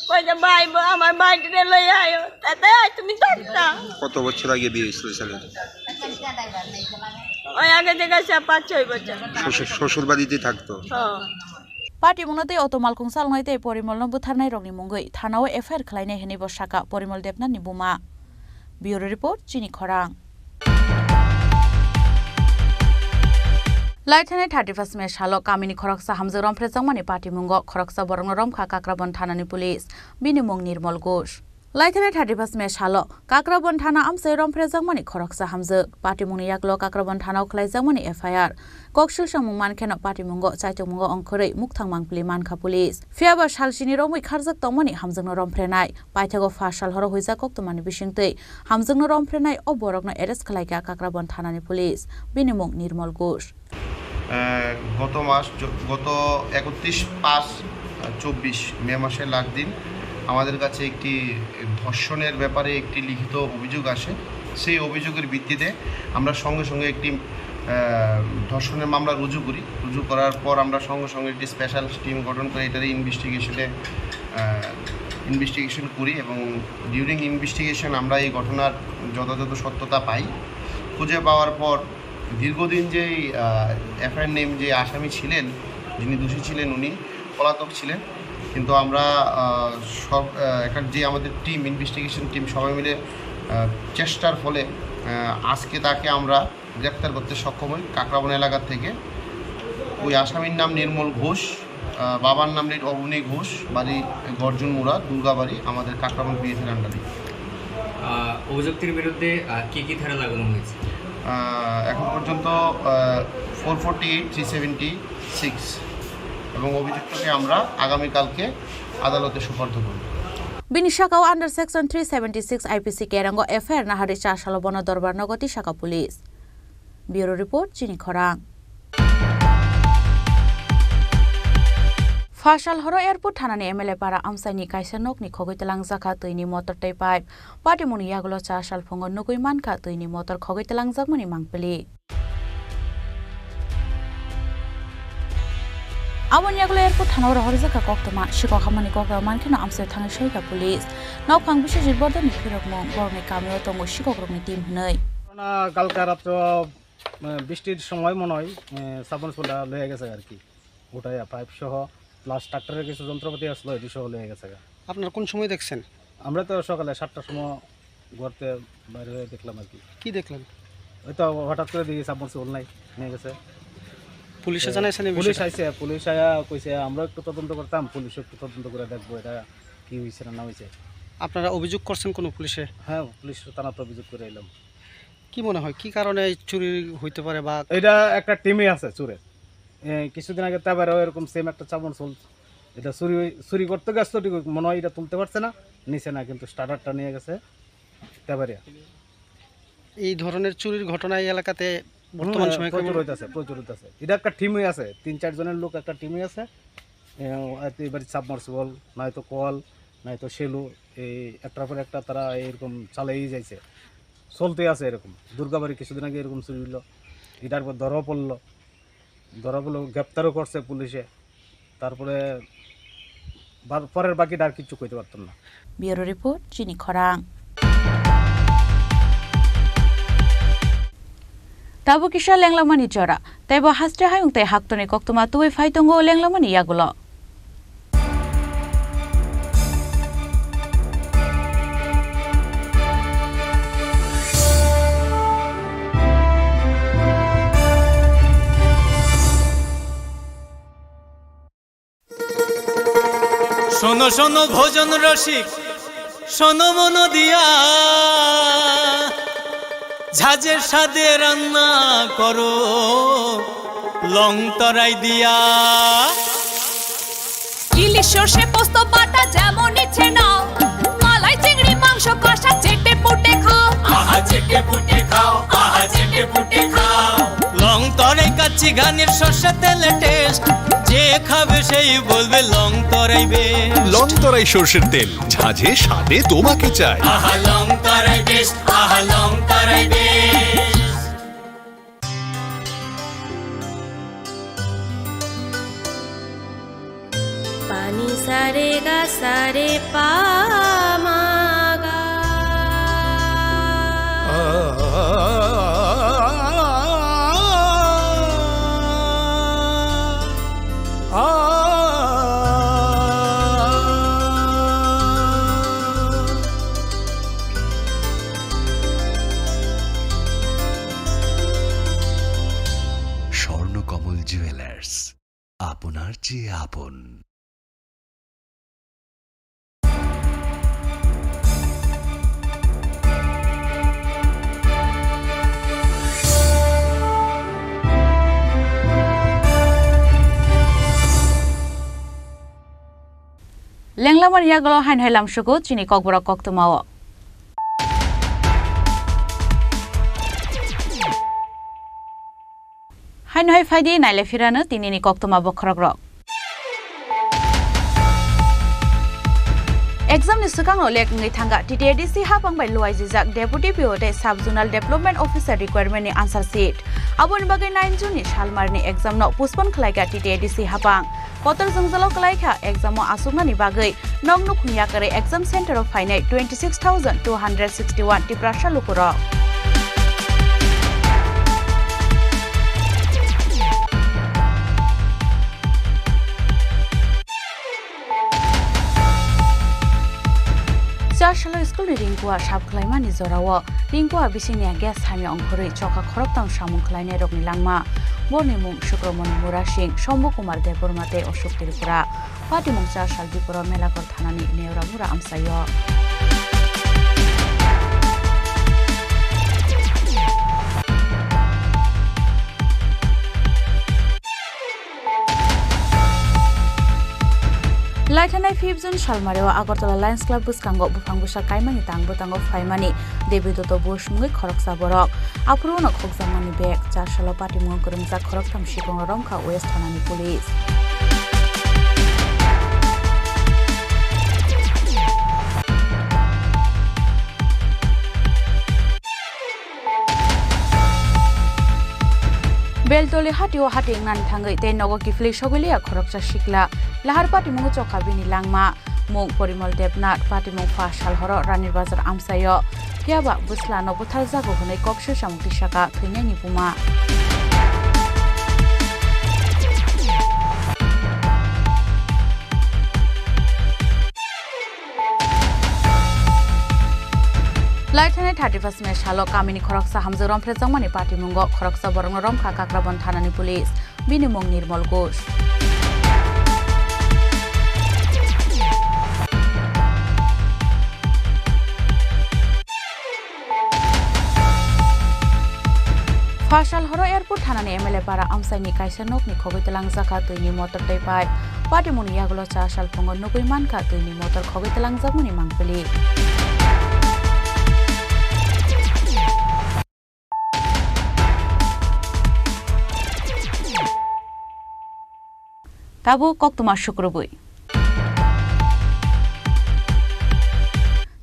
কই যে, "ভাই, ব-, আমার ভাইটিরে লই আয়ো, তাতে আয় তুমি থাকতা।" কত বছর আগে বিয়ে হয়েছিল ছেলের? ওই আগে থেকে সে পাঁচ ছয় বছর। শ্বশুর, শ্বশুর বাড়িতে থাকতো? হ্যাঁ। Patimungno tei auto malkhung chalnai tei Porimolno butharnai rokni mungwi thanao F I R khlainai hwnwi bo sakha Porimol Debnathni buma. Bureau Report, Chini Khorang. Laithanai thirty-first May salo kamini khoroksa hamjwk romphrejakmani patimungo khoroksa borokno romkha Kakrabon thanani police, bini mung Nirmol Ghosh. Laithanai thirty-first May salo Kakrabon thana amchai romphrejakmani khoroksa hamjwk. Patimungni yaklo Kakrabon thanao khlaijakmani F I R. Koksil samung mankheno patimungo chaitokmungo ongkhorwi mukthang mangpili mankha police. Phiyaba salsini romwi kharjak tongmani hamjwkno romphrenai. Paithago pha sal horo huijak koktwmani bisingtwi hamjwkno romphrenai o borokno arrest khlaikha Kakrabon thanani police. Bini mung Nirmol Ghosh. আহ, গত মাস জ-, গত একত্রিশ পাঁচ চব্বিশ মে মাসের লাস্ট দিন আমাদের কাছে একটি ধর্ষণের ব্যাপারে একটি লিখিত অভিযোগ আসে। সেই অভিযোগের ভিত্তিতে আমরা সঙ্গে সঙ্গে একটি, আহ, ধর্ষণের মামলা রুজু করি। রুজু করার পর আমরা সঙ্গে সঙ্গে একটি স্পেশাল টিম গঠন করে এটার ইনভেস্টিগেশনে, আহ, ইনভেস্টিগেশন করি এবং ডিউরিং ইনভেস্টিগেশন আমরা এই ঘটনার যথাযথ সত্যতা পাই। খুঁজে পাওয়ার পর দীর্ঘদিন যেই, আহ, এফআইআর নেম যে আসামি ছিলেন, যিনি দোষী ছিলেন, উনি পলাতক ছিলেন। কিন্তু আমরা, আহ, সব, আহ, এখানে যে আমাদের টিম, ইনভেস্টিগেশন টিম সবাই মিলে, আহ, চেষ্টার ফলে, আহ, আজকে তাকে আমরা গ্রেপ্তার করতে সক্ষম হই কাকরাবন এলাকা থেকে। ওই আসামির নাম নির্মল ঘোষ। আহ, বাবার নাম লেট অবনী ঘোষ, বাড়ি গর্জনমুড়া, দুর্গাবাড়ি, আমাদের কাকরাবন পিএসের আন্ডারে। আহ, অভিযুক্তের বিরুদ্ধে, আহ, কি কি ধারা লাগানো হয়েছে? আহ, এখন পর্যন্ত, আহ, four forty eight, three seventy six এবং অভিযুক্তকে আমরা আগামীকালকে আদালতে সোপর্দ করব। Bini sakao under section three seventy six I P C kerango F I R naharwi cha salo bono dorbar nogo twi sakha police. Bureau Report, Chini Khorang. Phasal horo Airport thanani M L A para amchaini kaisa nokni khogwi twlangjakha twini motor tei pipe. Patimungni yagulo cha salphungo nugwi mankha twini motor khogwi twlangjakmani mangpili. Aboni yagulo Airport thanao rohorjakha koktwma, sikok hamani koktwma mankheno amchai thangwi soikha police. Nokphang Biswajit Bordoni phirokmung, borokni kamio tongo sikokrokni team hwnwi. ঘটনা কালকে রাত্র, আহ, বৃষ্টির সময় মনে হয়, আহ, সাবমার্সিবলটা লয়ে গেছে আর কি, উঠাইয়া পাইপ সহ প্লাস ট্রাক্টরের কিছু যন্ত্রপাতি আসলো, এটি সহ লয়ে গেছে গা। আপনারা কোন সময় দেখছেন? আমরা তো সকালে সাতটার সময় ঘর থেকে বাইরে হয়ে দেখলাম আর কি। কি দেখলেন? ওই তো হঠাৎ করে দেখি সাবমার্সিবল নাই, নিয়ে গেছে। পুলিশে এ, জানাইছেন এই পুলিশ বিষয়টা? আইছে, পুলিশ আয়া কইছে, "আমরা একটু তদন্ত করতাম, পুলিশ একটু তদন্ত করে দেখবো এটা কি হয়েছে না না হয়েছে।" আপনারা অভিযোগ করছেন কোনো পুলিশে? হ্যাঁ, পুলিশ থানাতে অভিযোগ করে এলাম। কি মনে হয়, কি কারণে এই চুরি হইতে পারে বা এটা একটা টিমই আছে চুরের। এ, কিছুদিন আগে তেবারেও এরকম সেম একটা চাবন চল, এটা চুরি হই-, চুরি করতে গেছে তো ঠিক মনে হয় এটা তুলতে পারছে না, নিচে না, কিন্তু স্টার্টারটা নিয়ে গেছে তেবারিয়া। এই ধরনের চুরির ঘটনা এই এলাকাতে হুম, বর্তমান হ্যাঁ, সময়ে প্রচুর কেমন? হইতাছে, প্রচুর হইতাছে। এটা একটা টিমই আছে, তিন চার জনের লোক একটা টিমই আছে। এ, হয়তো এবার সাবমার্সিবল, নয়তো কল, নয়তো সেলু, এই একটার পর একটা তারা এরকম চালাইই যাইছে, চলতেই আছে এরকম। দুর্গাবাড়ি কিছুদিন আগে এরকম চুরি হইলো, এটার পর ধরাও পড়লো, ধরা পড়লো, গ্রেপ্তারও করছে পুলিশে। তারপরে বার-, পরের বাকিটা আর কিচ্ছু কইতে পারতাম না। Bureau Report, Chini Khorang. Tabuk kisa lenglamani jora, tei bo haste hayung tei haktorni koktwma tubui phai tongo lenglamani yagulo. শোনো শোনো ভজন রসিক, শোনো মন দিয়া, ঝাঁঝের স্বাদে রান্না করো লং তরাই দিয়া। ইলিশ সর্ষে পোস্ত বাটা যেমন ইচ্ছে নাও, মালাই চিংড়ি মাংস কষা চেটে পুটে খাও। আহা, চেটে চেটে পুটে খাও, আহা চেটে পুটে খাও। লং তরাই কাচ্চি ঘানির সর্ষে তেলে টেস্ট, যে খাবে সেই বলবে Longtarai best. Longtarai সর্ষের তেল, ঝাঁঝে স্বাদে তোমাকে চাই। আহা লং তরাই বেস্ট, আহা Longtarai best. Pani sare ga sare pa ma ga. Swarnakamal jewellers, আপনার চেয়ে আপন। Lenglamani yagulo haino hai lamsugo chini kokborok koktwmao. Haino hai phaidi naile phirano tinini koktwma bokhorokrok. Exam ni swkangno lek wngwi thangkha T T A D C hapang bai luaijijak Deputy P O tei Sub Zonal Development Officer requirement ni answer sheet. Aboni bagwi nine June ni salmar ni exam no postpone khlaikha T T A D C hapang. Kotor jwngjalo kwlaikha exam o aswknani bagwi nok nukhung yakarwi exam center o phainai twenty six thousand two hundred sixty one Tiprasa lukurok. Chasalo school ni ringkua sap khlaimani jorao ringkua bisingni gas hamya ongkhorwi chokha khoroktham samung khlainairokni langma. Borni mung Sukromoni Murasing, Shombu Kumar Debbarma tei Ashok Tripura. Patimung Chasal Dipuro Melakor thanani Neora Mura amchaio. Laithanai fifth June salmario Agartala Lions Club bwskango buphang bwsa kaimani tang bwtango phaimani Devi Dotto Bush mungwi khoroksa borok. Aphuru no khokjakmani bag, Chasalo patimung kwrwngjak khoroktham sikongo romkha West thanani police. Beltoli hatio hati wngnani thangwi tei nogo kiphilwi sogwi liya khoroksa sikla. Lahar patimungo chokha bini langma. Mung Porimol Debnath, patimung pha sal horo Ranir Bazar amchaio. Phiyaba bwslano butharjago hwnwi kok swsamung tisaka thwinaini buma. Laithanai thirty first May salo kamini khoroksa hamjwk romphrejakmani patimungo khoroksa borokno romkha Kakrabon thanani police. Bini mung Nirmol Ghosh. Phasal horo Airport thanani M L A para amchaini kaisa nokni khogwi twlangjakha twini motor tei pipe. Patimungni yagulo Chasal phungo nugwi mankha twini motor khogwi twlangjakmani mangpili. Tabuk koktwma sukrubwi.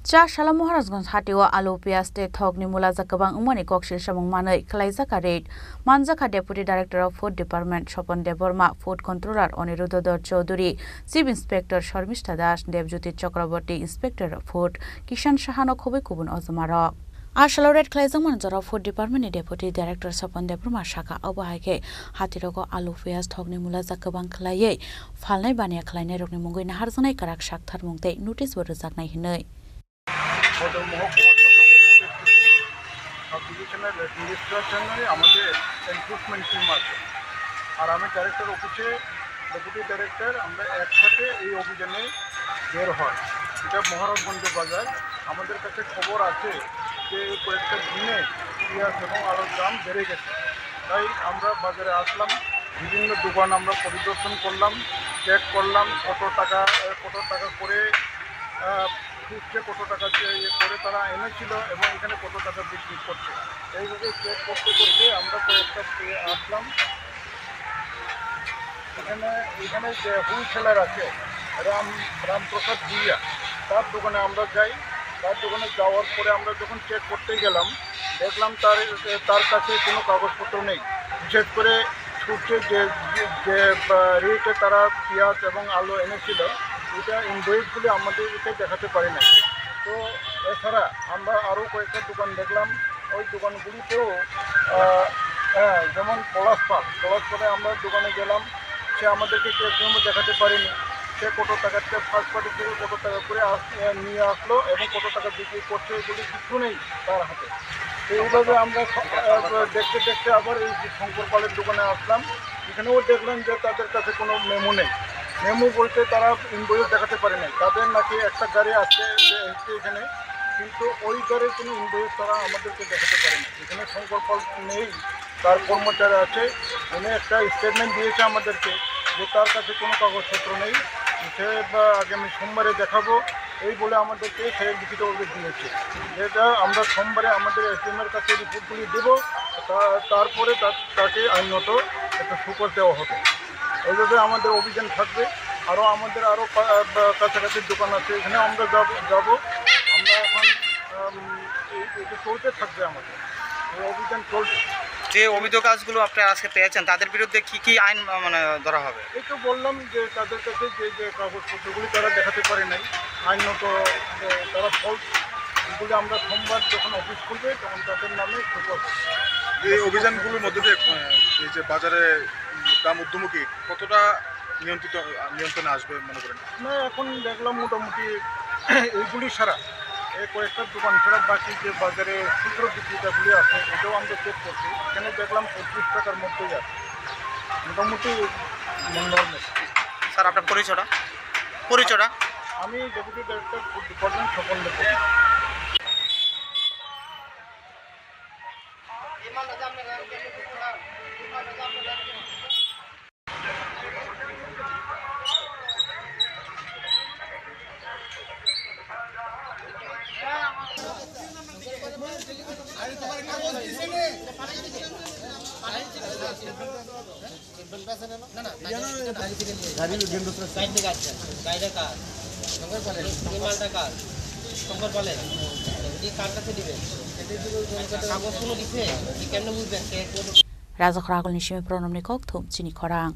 Chasalo Maharajganj hatio alu, piyaj tei thokni mulajak kwbang wngmani koksil samung manwi khwlaijakha raid. Manjakha Deputy Director of Food Department Sopon Debbarma, Food Controller Aniruddha Dor Chowdhury, Chief Inspector Sharmistha Das, Debjyoti Chakraborty, Inspector of Food, Kishan Sahano khobwi kubun ojomarok. A salo raid khlaijakmani jorao Food Department ni Deputy Director Sopon Debbarma sakha, obo hai khe hatirogo alu, piyaj, thokni mulajak kwbang khlaiwi phalnai baniya khlainairokni mungwi naharjaknai kwrak saktharmung tei notice bo rwjaknai hwnwi. সদর মহকুমা সদর sub divisional অ্যাডমিনিস্ট্রেশনে আমাদের enforcement team আছে, আর আমি ডাইরেক্টর অফিসে deputy director, আমরা একসাথে এই অভিযানে বের হয়। এটা মহারাজগঞ্জ বাজার। আমাদের কাছে খবর আছে যে এই কয়েকটা দিনে পিঁয়াজ এবং আলুর দাম বেড়ে গেছে, তাই আমরা বাজারে আসলাম, বিভিন্ন দোকান আমরা পরিদর্শন করলাম, চেক করলাম কত টাকা, কত টাকা করে, আহ, খুঁজছে কত টাকা চে-, ইয়ে করে তারা এনেছিল এবং এখানে কত টাকা বিক্রি করছে। এইভাবে চেক করতে করতে আমরা কয়েকটা পেয়ে আসলাম। এখানে, এখানে যে হোলসেলার আছে রাম, রামপ্রসাদ ভুইয়া, তার দোকানে আমরা যাই। তার দোকানে যাওয়ার পরে আমরা যখন চেক করতে গেলাম, দেখলাম তার, তার কাছে কোনো কাগজপত্র নেই। বিশেষ করে খুঁজছে যে, যে, যে, আহ, রেটে তারা পেঁয়াজ এবং আলু এনেছিল, এটা ইনভয়েসগুলি আমাদেরকে দেখাতে পারে না। তো এছাড়া আমরা আরও কয়েকটা দোকান দেখলাম, ওই দোকানগুলিতেও, আহ, হ্যাঁ, যেমন পলাশ পাল, পলাশ পালে আমরা দোকানে গেলাম, সে আমাদেরকে ক্যাশ মেমো দেখাতে পারেনি। সে কত টাকাতে ফার্স্ট পার্টি থেকে কত টাকা করে আস-, আহ, নিয়ে আসলো এবং কত টাকা বিক্রি করছে, এগুলি কিছু নেই তার হাতে। তো এইভাবে আমরা স-, আহ, দেখতে দেখতে আবার এই যে শঙ্কর পালের দোকানে আসলাম। এখানেও দেখলাম যে তাদের কাছে কোনো মেমো নেই। মেমো বলতে তারা ইনভয়েস দেখাতে পারে নাই। তাদের নাকি একটা গাড়ি আসছে, এসছে এখানে, কিন্তু ওই গাড়ির কোনো ইনভয়েস তারা আমাদেরকে দেখাতে পারে না। এখানে শঙ্কর পাল নেই, তার কর্মচারী আছে, উনি একটা স্টেটমেন্ট দিয়েছে আমাদেরকে যে তার কাছে কোনো কাগজপত্র নেই, সে, আহ, আগামী সোমবারে দেখাবো, এই বলে আমাদেরকে সে লিখিতভাবে দিয়েছে। এটা আমরা সোমবারে আমাদের এসডিএম এর কাছে রিপোর্টগুলি দেবো, তা-, তারপরে তা-, তাকে আইনত একটা সুপার দেওয়া হবে। এইভাবে আমাদের অভিযান থাকবে। আরও আমাদের আরও পা-, আহ, কাছাকাছি দোকান আছে, এখানে আমরা যাব, যাব। আমরা এখন, আম, এ-, এটা চলতে থাকবে আমাদের, এই অভিযান চলবে। যে অবৈধ কাজগুলো আপনারা আজকে পেয়েছেন, তাদের বিরুদ্ধে কি কি আইন, আহ, মানে, ধরা হবে? এই তো বললাম যে তাদের কাছে যে, যে কাগজপত্রগুলি তারা দেখাতে পারে নাই, আইনত, আহ, তারা ফলস, এগুলি আমরা সোমবার যখন অফিস খুলবে তখন তাদের নামে সুপার। এই অভিযানগুলোর মধ্যে দিয়ে, আহ, এই যে বাজারে, উম, দাম ঊর্ধ্বমুখী, কতটা নিয়ন্ত্রিত, আহ, নিয়ন্ত্রণে আসবে মনে করেন? না, এখন দেখলাম মোটামুটি এইগুলি ছাড়া, এই কয়েকটা দোকান ছাড়া বাকি যে বাজারে খুচরো বিক্রেতাগুলি আছে, এটাও আমরা চেক করছি। এখানে দেখলাম পঁচিশ টাকার মধ্যেই আছে, মোটামুটি নর্মাল। স্যার, আপনার পরিচয়টা? পরিচয়টা? আমি deputy director food department, Swapan Deb. Raja Khoragulni simi Pranamni kok thum chini khorang.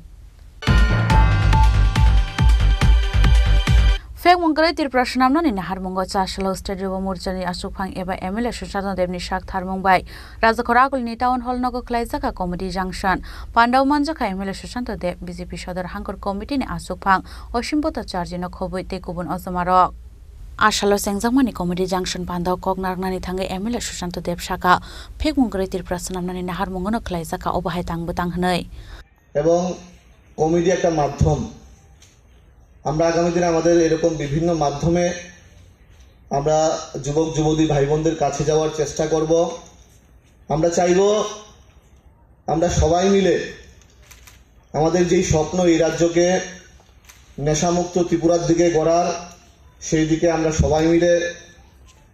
Phek mungkwrwi Tripura swnamnani naharmungo Chasalo State Yuva Morchani achukphang eba M L A Sushanta Debni sak tharmung bai Rajakhor Agulini Town Hall nogo khlaijak a comedy junction. Pandao manjakha M L A Sushanta Deb, B J P Sodor Hangkor Committee ni achukphang Osim Bhattacharjino khobwi tei kubun ojomarok. A salo chengjakmani comedy junction pandao kok narwknani thangwi M L A Sushanta Deb saka, phek mungkwrwi Tripura swnamnani naharmungono khlaijak a, obo hai tang bwtang hwnwi. এবং কমেডি একটা মাধ্যম। আমরা আগামী দিনে আমাদের এরকম বিভিন্ন মাধ্যমে আমরা যুবক যুবতী ভাই বোনদের কাছে যাওয়ার চেষ্টা করব। আমরা চাইব আমরা সবাই মিলে আমাদের যেই স্বপ্ন এই রাজ্যকে নেশামুক্ত ত্রিপুরার দিকে গড়ার, সেই দিকে আমরা সবাই মিলে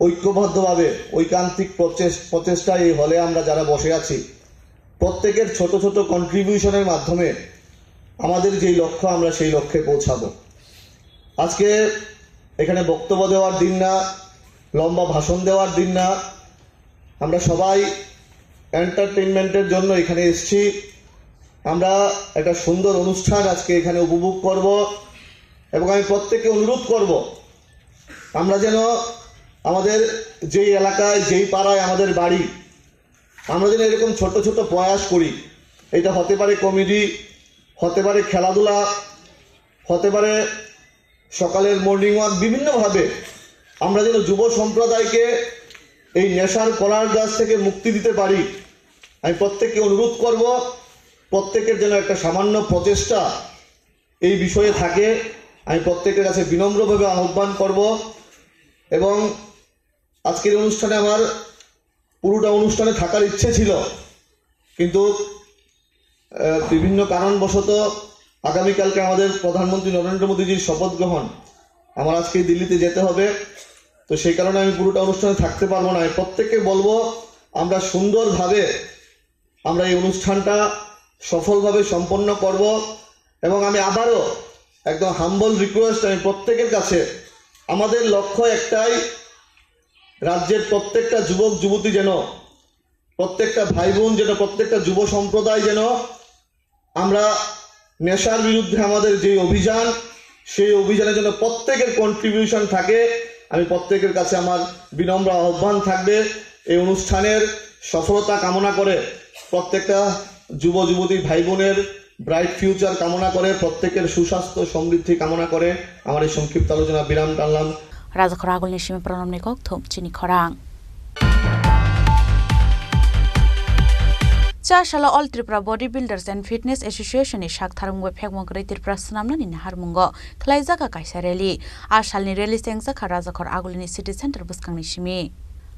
ঐক্যবদ্ধভাবে ঐকান্তিক প্রচেষ-, প্রচেষ্টায় এই হলে আমরা যারা বসে আছি, প্রত্যেকের ছোট ছোট কন্ট্রিবিউশনের মাধ্যমে আমাদের যেই লক্ষ্য, আমরা সেই লক্ষ্যে পৌঁছাবো। আজকে এখানে বক্তব্য দেওয়ার দিন না, লম্বা ভাষণ দেওয়ার দিন না, আমরা সবাই এন্টারটেইনমেন্টের জন্য এখানে এসেছি। আমরা একটা সুন্দর অনুষ্ঠান আজকে এখানে উপভোগ করব এবং আমি প্রত্যেককে অনুরোধ করব, আমরা যেন আমাদের যেই এলাকায়, যেই পাড়ায় আমাদের বাড়ি, আমরা যেন এরকম ছোট ছোট প্রয়াস করি। এটা হতে পারে কমেডি, হতে পারে খেলাধুলা, হতে পারে সকালের মর্নিং ওয়াক, বিভিন্নভাবে আমরা যেন যুব সম্প্রদায়কে এই নেশার কলার গাছ থেকে মুক্তি দিতে পারি। আমি প্রত্যেককে অনুরোধ করব, প্রত্যেকের যেন একটা সামান্য প্রচেষ্টা এই বিষয়ে থাকে। আমি প্রত্যেকের কাছে বিনম্রভাবে আহ্বান করব এবং আজকের অনুষ্ঠানে আমার পুরোটা অনুষ্ঠানে থাকার ইচ্ছে ছিল, কিন্তু, আহ, বিভিন্ন কারণবশত আগামীকালকে আমাদের প্রধানমন্ত্রী নরেন্দ্র মোদীজির শপথ গ্রহণ, আমার আজকে দিল্লিতে যেতে হবে। তো সেই কারণে আমি পুরোটা অনুষ্ঠানে থাকতে পারবো না। আমি প্রত্যেককে বলবো, আমরা সুন্দরভাবে আমরা এই অনুষ্ঠানটা সফলভাবে সম্পন্ন করব। এবং আমি আবারও একদম হাম্বল রিকোয়েস্ট আমি প্রত্যেকের কাছে, আমাদের লক্ষ্য একটাই, রাজ্যের প্রত্যেকটা যুবক যুবতী যেন, প্রত্যেকটা ভাই বোন যেন, প্রত্যেকটা যুব সম্প্রদায় যেন আমরা নেশার বিরুদ্ধে আমাদের যে অভিযান, সেই অভিযানে যেন প্রত্যেকের কন্ট্রিবিউশন থাকে। আমি প্রত্যেকের কাছে আমার বিনম্র আহ্বান থাকবে, এই অনুষ্ঠানের সফলতা কামনা করে, প্রত্যেকটা যুব যুবতী ভাই বোনের ব্রাইট ফিউচার কামনা করে, প্রত্যেকের সুস্বাস্থ্য সমৃদ্ধি কামনা করে আমার এই সংক্ষিপ্ত আলোচনা বিরাম টানলাম। Rajakhor agulni simi pronomni kokthum chini khorang. Cha salo All Tripura Body Builders and Fitness Association ni sak tharmung bai phekmung kwrwi Tripura swnamnani naharmungo khwlaijak kaisa rally. A salni rally se wngjakha Rajakhor agulini city center bwskangni simi.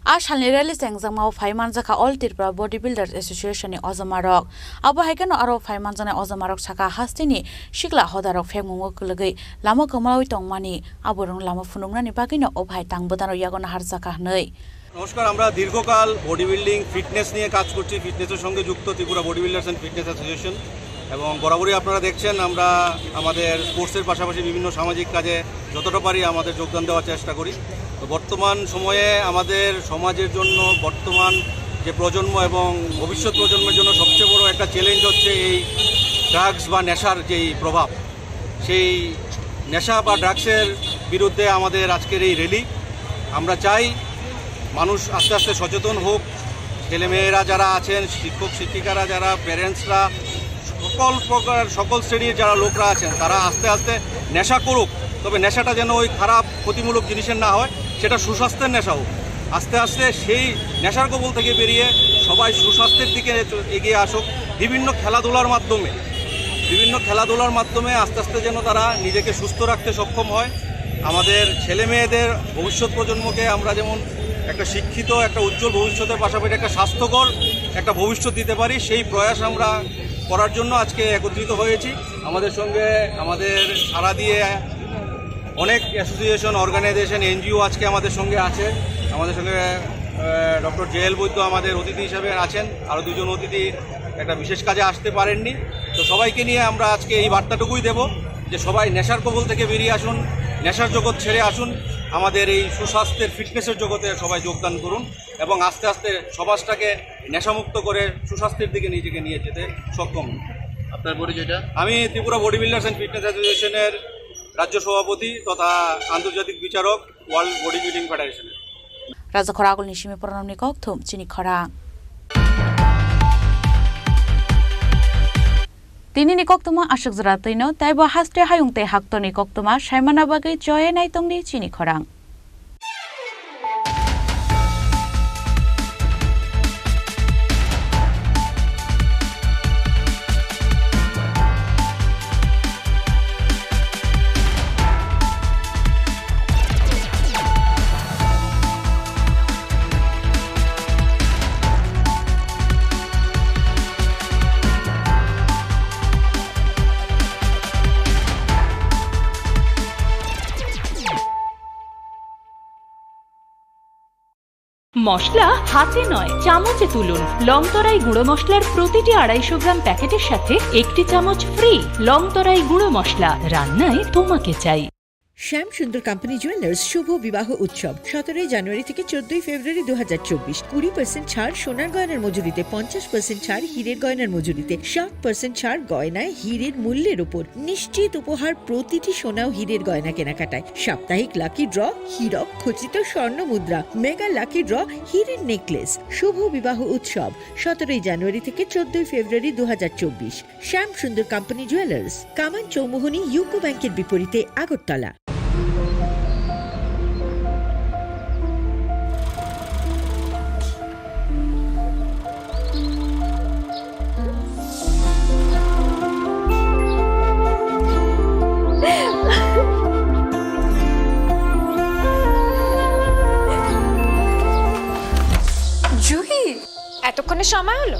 A salni rally se wngjakmao phai manjakha All Tripura Body Builders Association ni ojomarok. Abo hai kheno aro phai manjaknai ojomarok sakha hasteni sikla hodarok phekmungo kwlwgwi lama kwmawi tongmani, aborokno lama phunuknani bagwino o bahai tang bwdano yago naharjakha hwnwi. নমস্কার, আমরা দীর্ঘকাল body building, fitness নিয়ে কাজ করছি, ফিটনেসের সঙ্গে যুক্ত Tripura body builders and fitness association. এবং বরাবরই আপনারা দেখছেন, আমরা আমাদের স্পোর্টসের পাশাপাশি বিভিন্ন সামাজিক কাজে যতটা পারি আমাদের যোগদান দেওয়ার চেষ্টা করি। তো বর্তমান সময়ে আমাদের সমাজের জন্য, বর্তমান যে প্রজন্ম এবং ভবিষ্যৎ প্রজন্মের জন্য সবচেয়ে বড় একটা চ্যালেঞ্জ হচ্ছে এই ড্রাগস বা নেশার যেই প্রভাব। সেই নেশা বা ড্রাগসের বিরুদ্ধে আমাদের আজকের এই র‍্যালি। আমরা চাই মানুষ আস্তে আস্তে সচেতন হোক, ছেলেমেয়েরা যারা আছেন, শিক্ষক শিক্ষিকারা যারা, প্যারেন্টসরা, সকল প্রকার, সকল শ্রেণীর যারা লোকরা আছেন, তারা আস্তে আস্তে নেশা করুক, তবে নেশাটা যেন ওই খারাপ ক্ষতিমূলক জিনিসের না হয়, সেটা সুস্বাস্থ্যের নেশা হোক। আস্তে আস্তে সেই নেশার কবল থেকে বেরিয়ে সবাই সুস্বাস্থ্যের দিকে চ-, এগিয়ে আসুক। বিভিন্ন খেলাধুলার মাধ্যমে, বিভিন্ন খেলাধুলার মাধ্যমে আস্তে আস্তে যেন তারা নিজেকে সুস্থ রাখতে সক্ষম হয়। আমাদের ছেলে মেয়েদের ভবিষ্যৎ প্রজন্মকে আমরা যেমন একটা শিক্ষিত, একটা উজ্জ্বল ভবিষ্যতের পাশাপাশি একটা স্বাস্থ্যকর একটা ভবিষ্যৎ দিতে পারি, সেই প্রয়াস আমরা করার জন্য আজকে একত্রিত হয়েছি। আমাদের সঙ্গে আমাদের সারা দিয়ে অনেক অ্যাসোসিয়েশন, অর্গানাইজেশন, এনজিও আজকে আমাদের সঙ্গে আছে। আমাদের সঙ্গে, আহ, ডক্টর জে এল বৈদ্য আমাদের অতিথি হিসাবে আছেন, আরও দুজন অতিথি একটা বিশেষ কাজে আসতে পারেননি। তো সবাইকে নিয়ে আমরা আজকে এই বার্তাটুকুই দেব যে সবাই নেশার কবল থেকে বেরিয়ে আসুন, নেশার জগৎ ছেড়ে আসুন, আমাদের এই সুস্বাস্থ্যের, ফিটনেসের জগতে সবাই যোগদান করুন এবং আস্তে আস্তে সমাজটাকে নেশামুক্ত করে সুস্বাস্থ্যের দিকে নিজেকে নিয়ে যেতে সক্ষম হন। আপনার পরিচয়টা? আমি Tripura body builders and fitness অ্যাসোসিয়েশনের রাজ্য সভাপতি তথা আন্তর্জাতিক বিচারক, ওয়ার্ল্ড বডি বিল্ডিং ফেডারেশনের। Rajakhor agulni simi pronomni kokthum chini khorang. Tinini koktwma aswk jora twino, teibo haste hayung tei haktorni koktwma saimana bagwi choye naitongdi chini khorang. মশলা হাতে নয়, চামচে তুলুন। লংতরাই গুঁড়ো মশলার প্রতিটি আড়াইশো গ্রাম প্যাকেটের সাথে একটি চামচ ফ্রি। লংতরাই গুঁড়ো মশলা, রান্নায় তোমাকে চাই। শ্যাম সুন্দর কোম্পানি জুয়েলার্স শুভ বিবাহ উৎসব সতেরোই জানুয়ারি থেকে চোদ্দই ফেব্রুয়ারি দু হাজার চব্বিশ। কুড়ি পার্সেন্ট ছাড় সোনার গয়নার মজুরিতে, পঞ্চাশ পার্সেন্ট ছাড় হীরের গয়নার মজুরিতে, সাত পার্সেন্ট ছাড় গয়নায় হীরের মূল্যের উপর। নিশ্চিত উপহার প্রতিটি সোনা ও হীরের গয়না কেনাকাটায়। সাপ্তাহিক লাকি ড্র, হীরক খচিত স্বর্ণ মুদ্রা, মেগা লাকি ড্র, হীরের নেকলেস। শুভ বিবাহ উৎসব সতেরোই জানুয়ারি থেকে চোদ্দই ফেব্রুয়ারি দু হাজার চব্বিশ। শ্যাম সুন্দর কোম্পানি জুয়েলার্স, কামান চৌমুহনী ইউকো ব্যাংকের বিপরীতে, আগরতলা। জুহি, এতক্ষণে সময় হলো?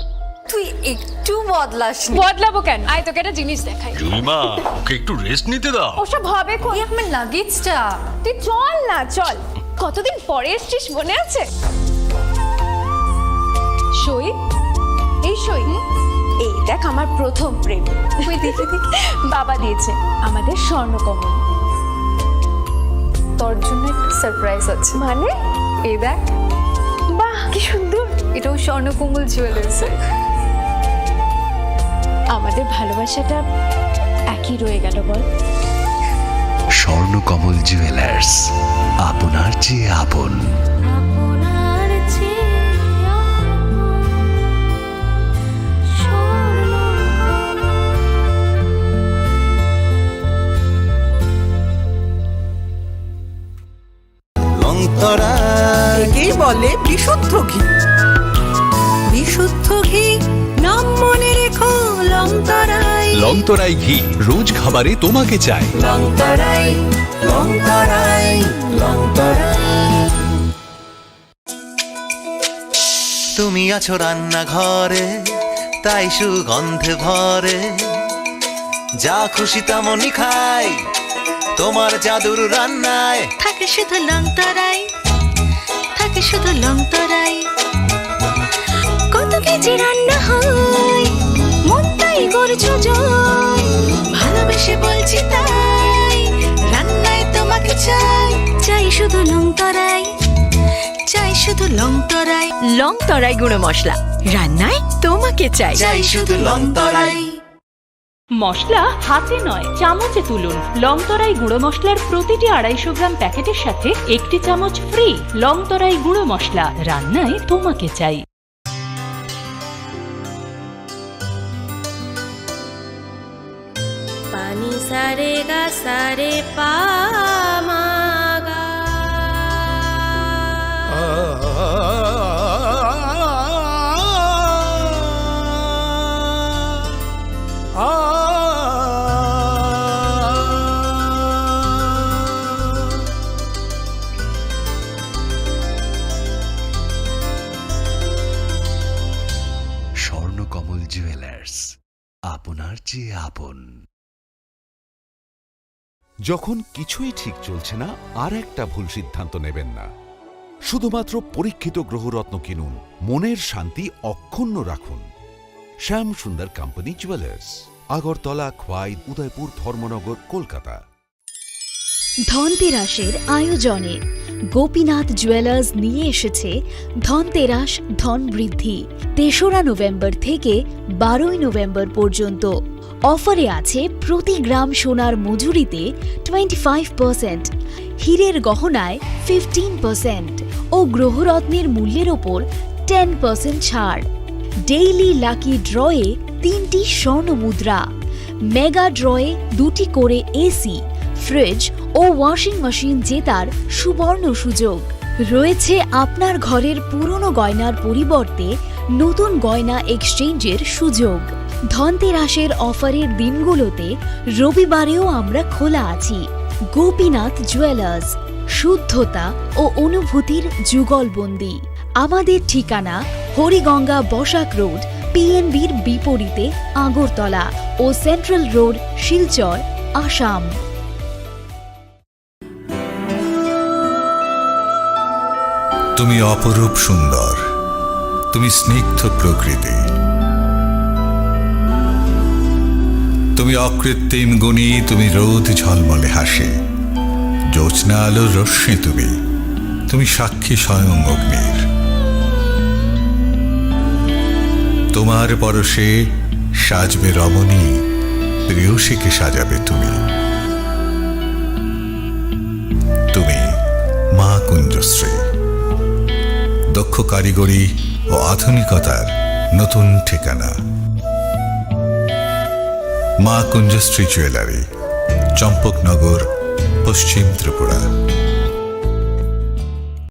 তুই একটু বদলাসনি। বদলাবো কেন? আয়, তোকে একটা জিনিস দেখাই। জুলিমা, ওকে একটু রেস্ট নিতে দাও। ওসব হবে কই? এই আমার লাগেজটা। তুই চল না, চল। কতদিন পরে এসছিস, মনে আছে? সই, এই সই, এই দেখ আমার প্রথম প্রেম। ওই দেখি, দেখি। বাবা দিয়েছে আমাদের স্বর্ণকমল। তোর জন্য একটা সারপ্রাইজ আছে। মানে? এই দেখ। বাহ, কি সুন্দর। এটাও স্বর্ণকমল জুয়েলার্স। আমাদের ভালোবাসাটা একই রয়ে গেল, বল? স্বর্ণকমল জুয়েলার্স, আপনার চেয়ে আপন। আপনার চেয়ে আপন। লংতরায়। একেই বলে বিশুদ্ধ ঘি। বিশুদ্ধ ঘি, নাম মনে রেখো, লংতরায়। লংতরায় ঘি, রোজ খাবারে তোমাকে চাই। লংতরায়, লংতরায়, লংতরায়। তুমি আছো রান্নাঘরে, তাই সুগন্ধে ভরে। যা খুশি তেমনই খাই, তোমার জাদুর রান্নায়। থাকে শুধু লংতরাই, থাকে শুধু লংতরাই। কত কেজি রান্না হয়, মনটাই করছো জয়। ভালোবেসে বলছি তাই, রান্নায় তোমাকে চাই, চাই শুধু লংতরাই। চাই শুধু লংতরাই। লংতরাই গুঁড়ো মশলা, রান্নায় তোমাকে চাই। চাই শুধু লংতরাই। মশলা হাতে নয়, চামচে তুলুন। লংতরাই গুঁড়ো মশলার প্রতিটি আড়াইশো গ্রাম প্যাকেটের সাথে একটি চামচ ফ্রি। লংতরাই গুঁড়ো মশলা, রান্নায় তোমাকে চাই। Pani sare ga sare pa ma ga. Swarnakamal jewellers, আপনার চেয়ে আপন। যখন কিছুই ঠিক চলছে না, আর একটা ভুল সিদ্ধান্ত নেবেন না। শুধুমাত্র পরীক্ষিত গ্রহরত্ন কিনুন, মনের শান্তি অক্ষুণ্ণ রাখুন। শ্যাম সুন্দর কোম্পানি জুয়েলার্স, আগরতলা, খোয়াই, উদয়পুর, ধর্মনগর, কলকাতা। ধনতেরাসের আয়োজনে গোপীনাথ জুয়েলার্স নিয়ে এসেছে ধনতেরাস ধন বৃদ্ধি। তেসরা নভেম্বর থেকে বারোই নভেম্বর পর্যন্ত। অফারে আছে প্রতি গ্রাম সোনার মজুরিতে টোয়েন্টি ফাইভ পার্সেন্ট, হীরের গহনায় ফিফটিন পার্সেন্ট ও গ্রহরত্নের মূল্যের ওপর টেন পার্সেন্ট ছাড়। ডেইলি লাকি ড্রয়ে তিনটি স্বর্ণ মুদ্রা, মেগা ড্রয়ে দুটি করে এসি, ফ্রিজ ও ওয়াশিং মেশিন জেতার সুবর্ণ সুযোগ। রয়েছে আপনার ঘরের পুরনো গয়নার পরিবর্তে নতুন গয়না এক্সচেঞ্জের সুযোগ। ধনতেরাসের অফারের দিনগুলোতে রবিবারেও আমরা খোলা আছি। গোপীনাথ জুয়েলার্স, শুদ্ধতা ও অনুভূতির যুগলবন্দি। আমাদের ঠিকানা হরিগঙ্গা বসাক রোড, পিএনবির বিপরীতে আগরতলা ও সেন্ট্রাল রোড, শিলচর, আসাম। তুমি অপরূপ সুন্দর, তুমি স্নিগ্ধ প্রকৃতি, তুমি অকৃত্রিম গুণী, তুমি রোদ ঝলমলে হাসি, জ্যোৎস্না আলোর রশ্মি তুমি, তুমি সাক্ষী স্বয়ং অগ্নির। তোমার পরশে সাজবে রমণী, প্রেয়সীকে সাজাবে তুমি। তুমি মা কুঞ্জশ্রী, দক্ষ কারিগরি ও আধুনিকতার নতুন ঠিকানা। মা কুঞ্জশ্রী জুয়েলারি, চম্পকনগর, পশ্চিম ত্রিপুরা।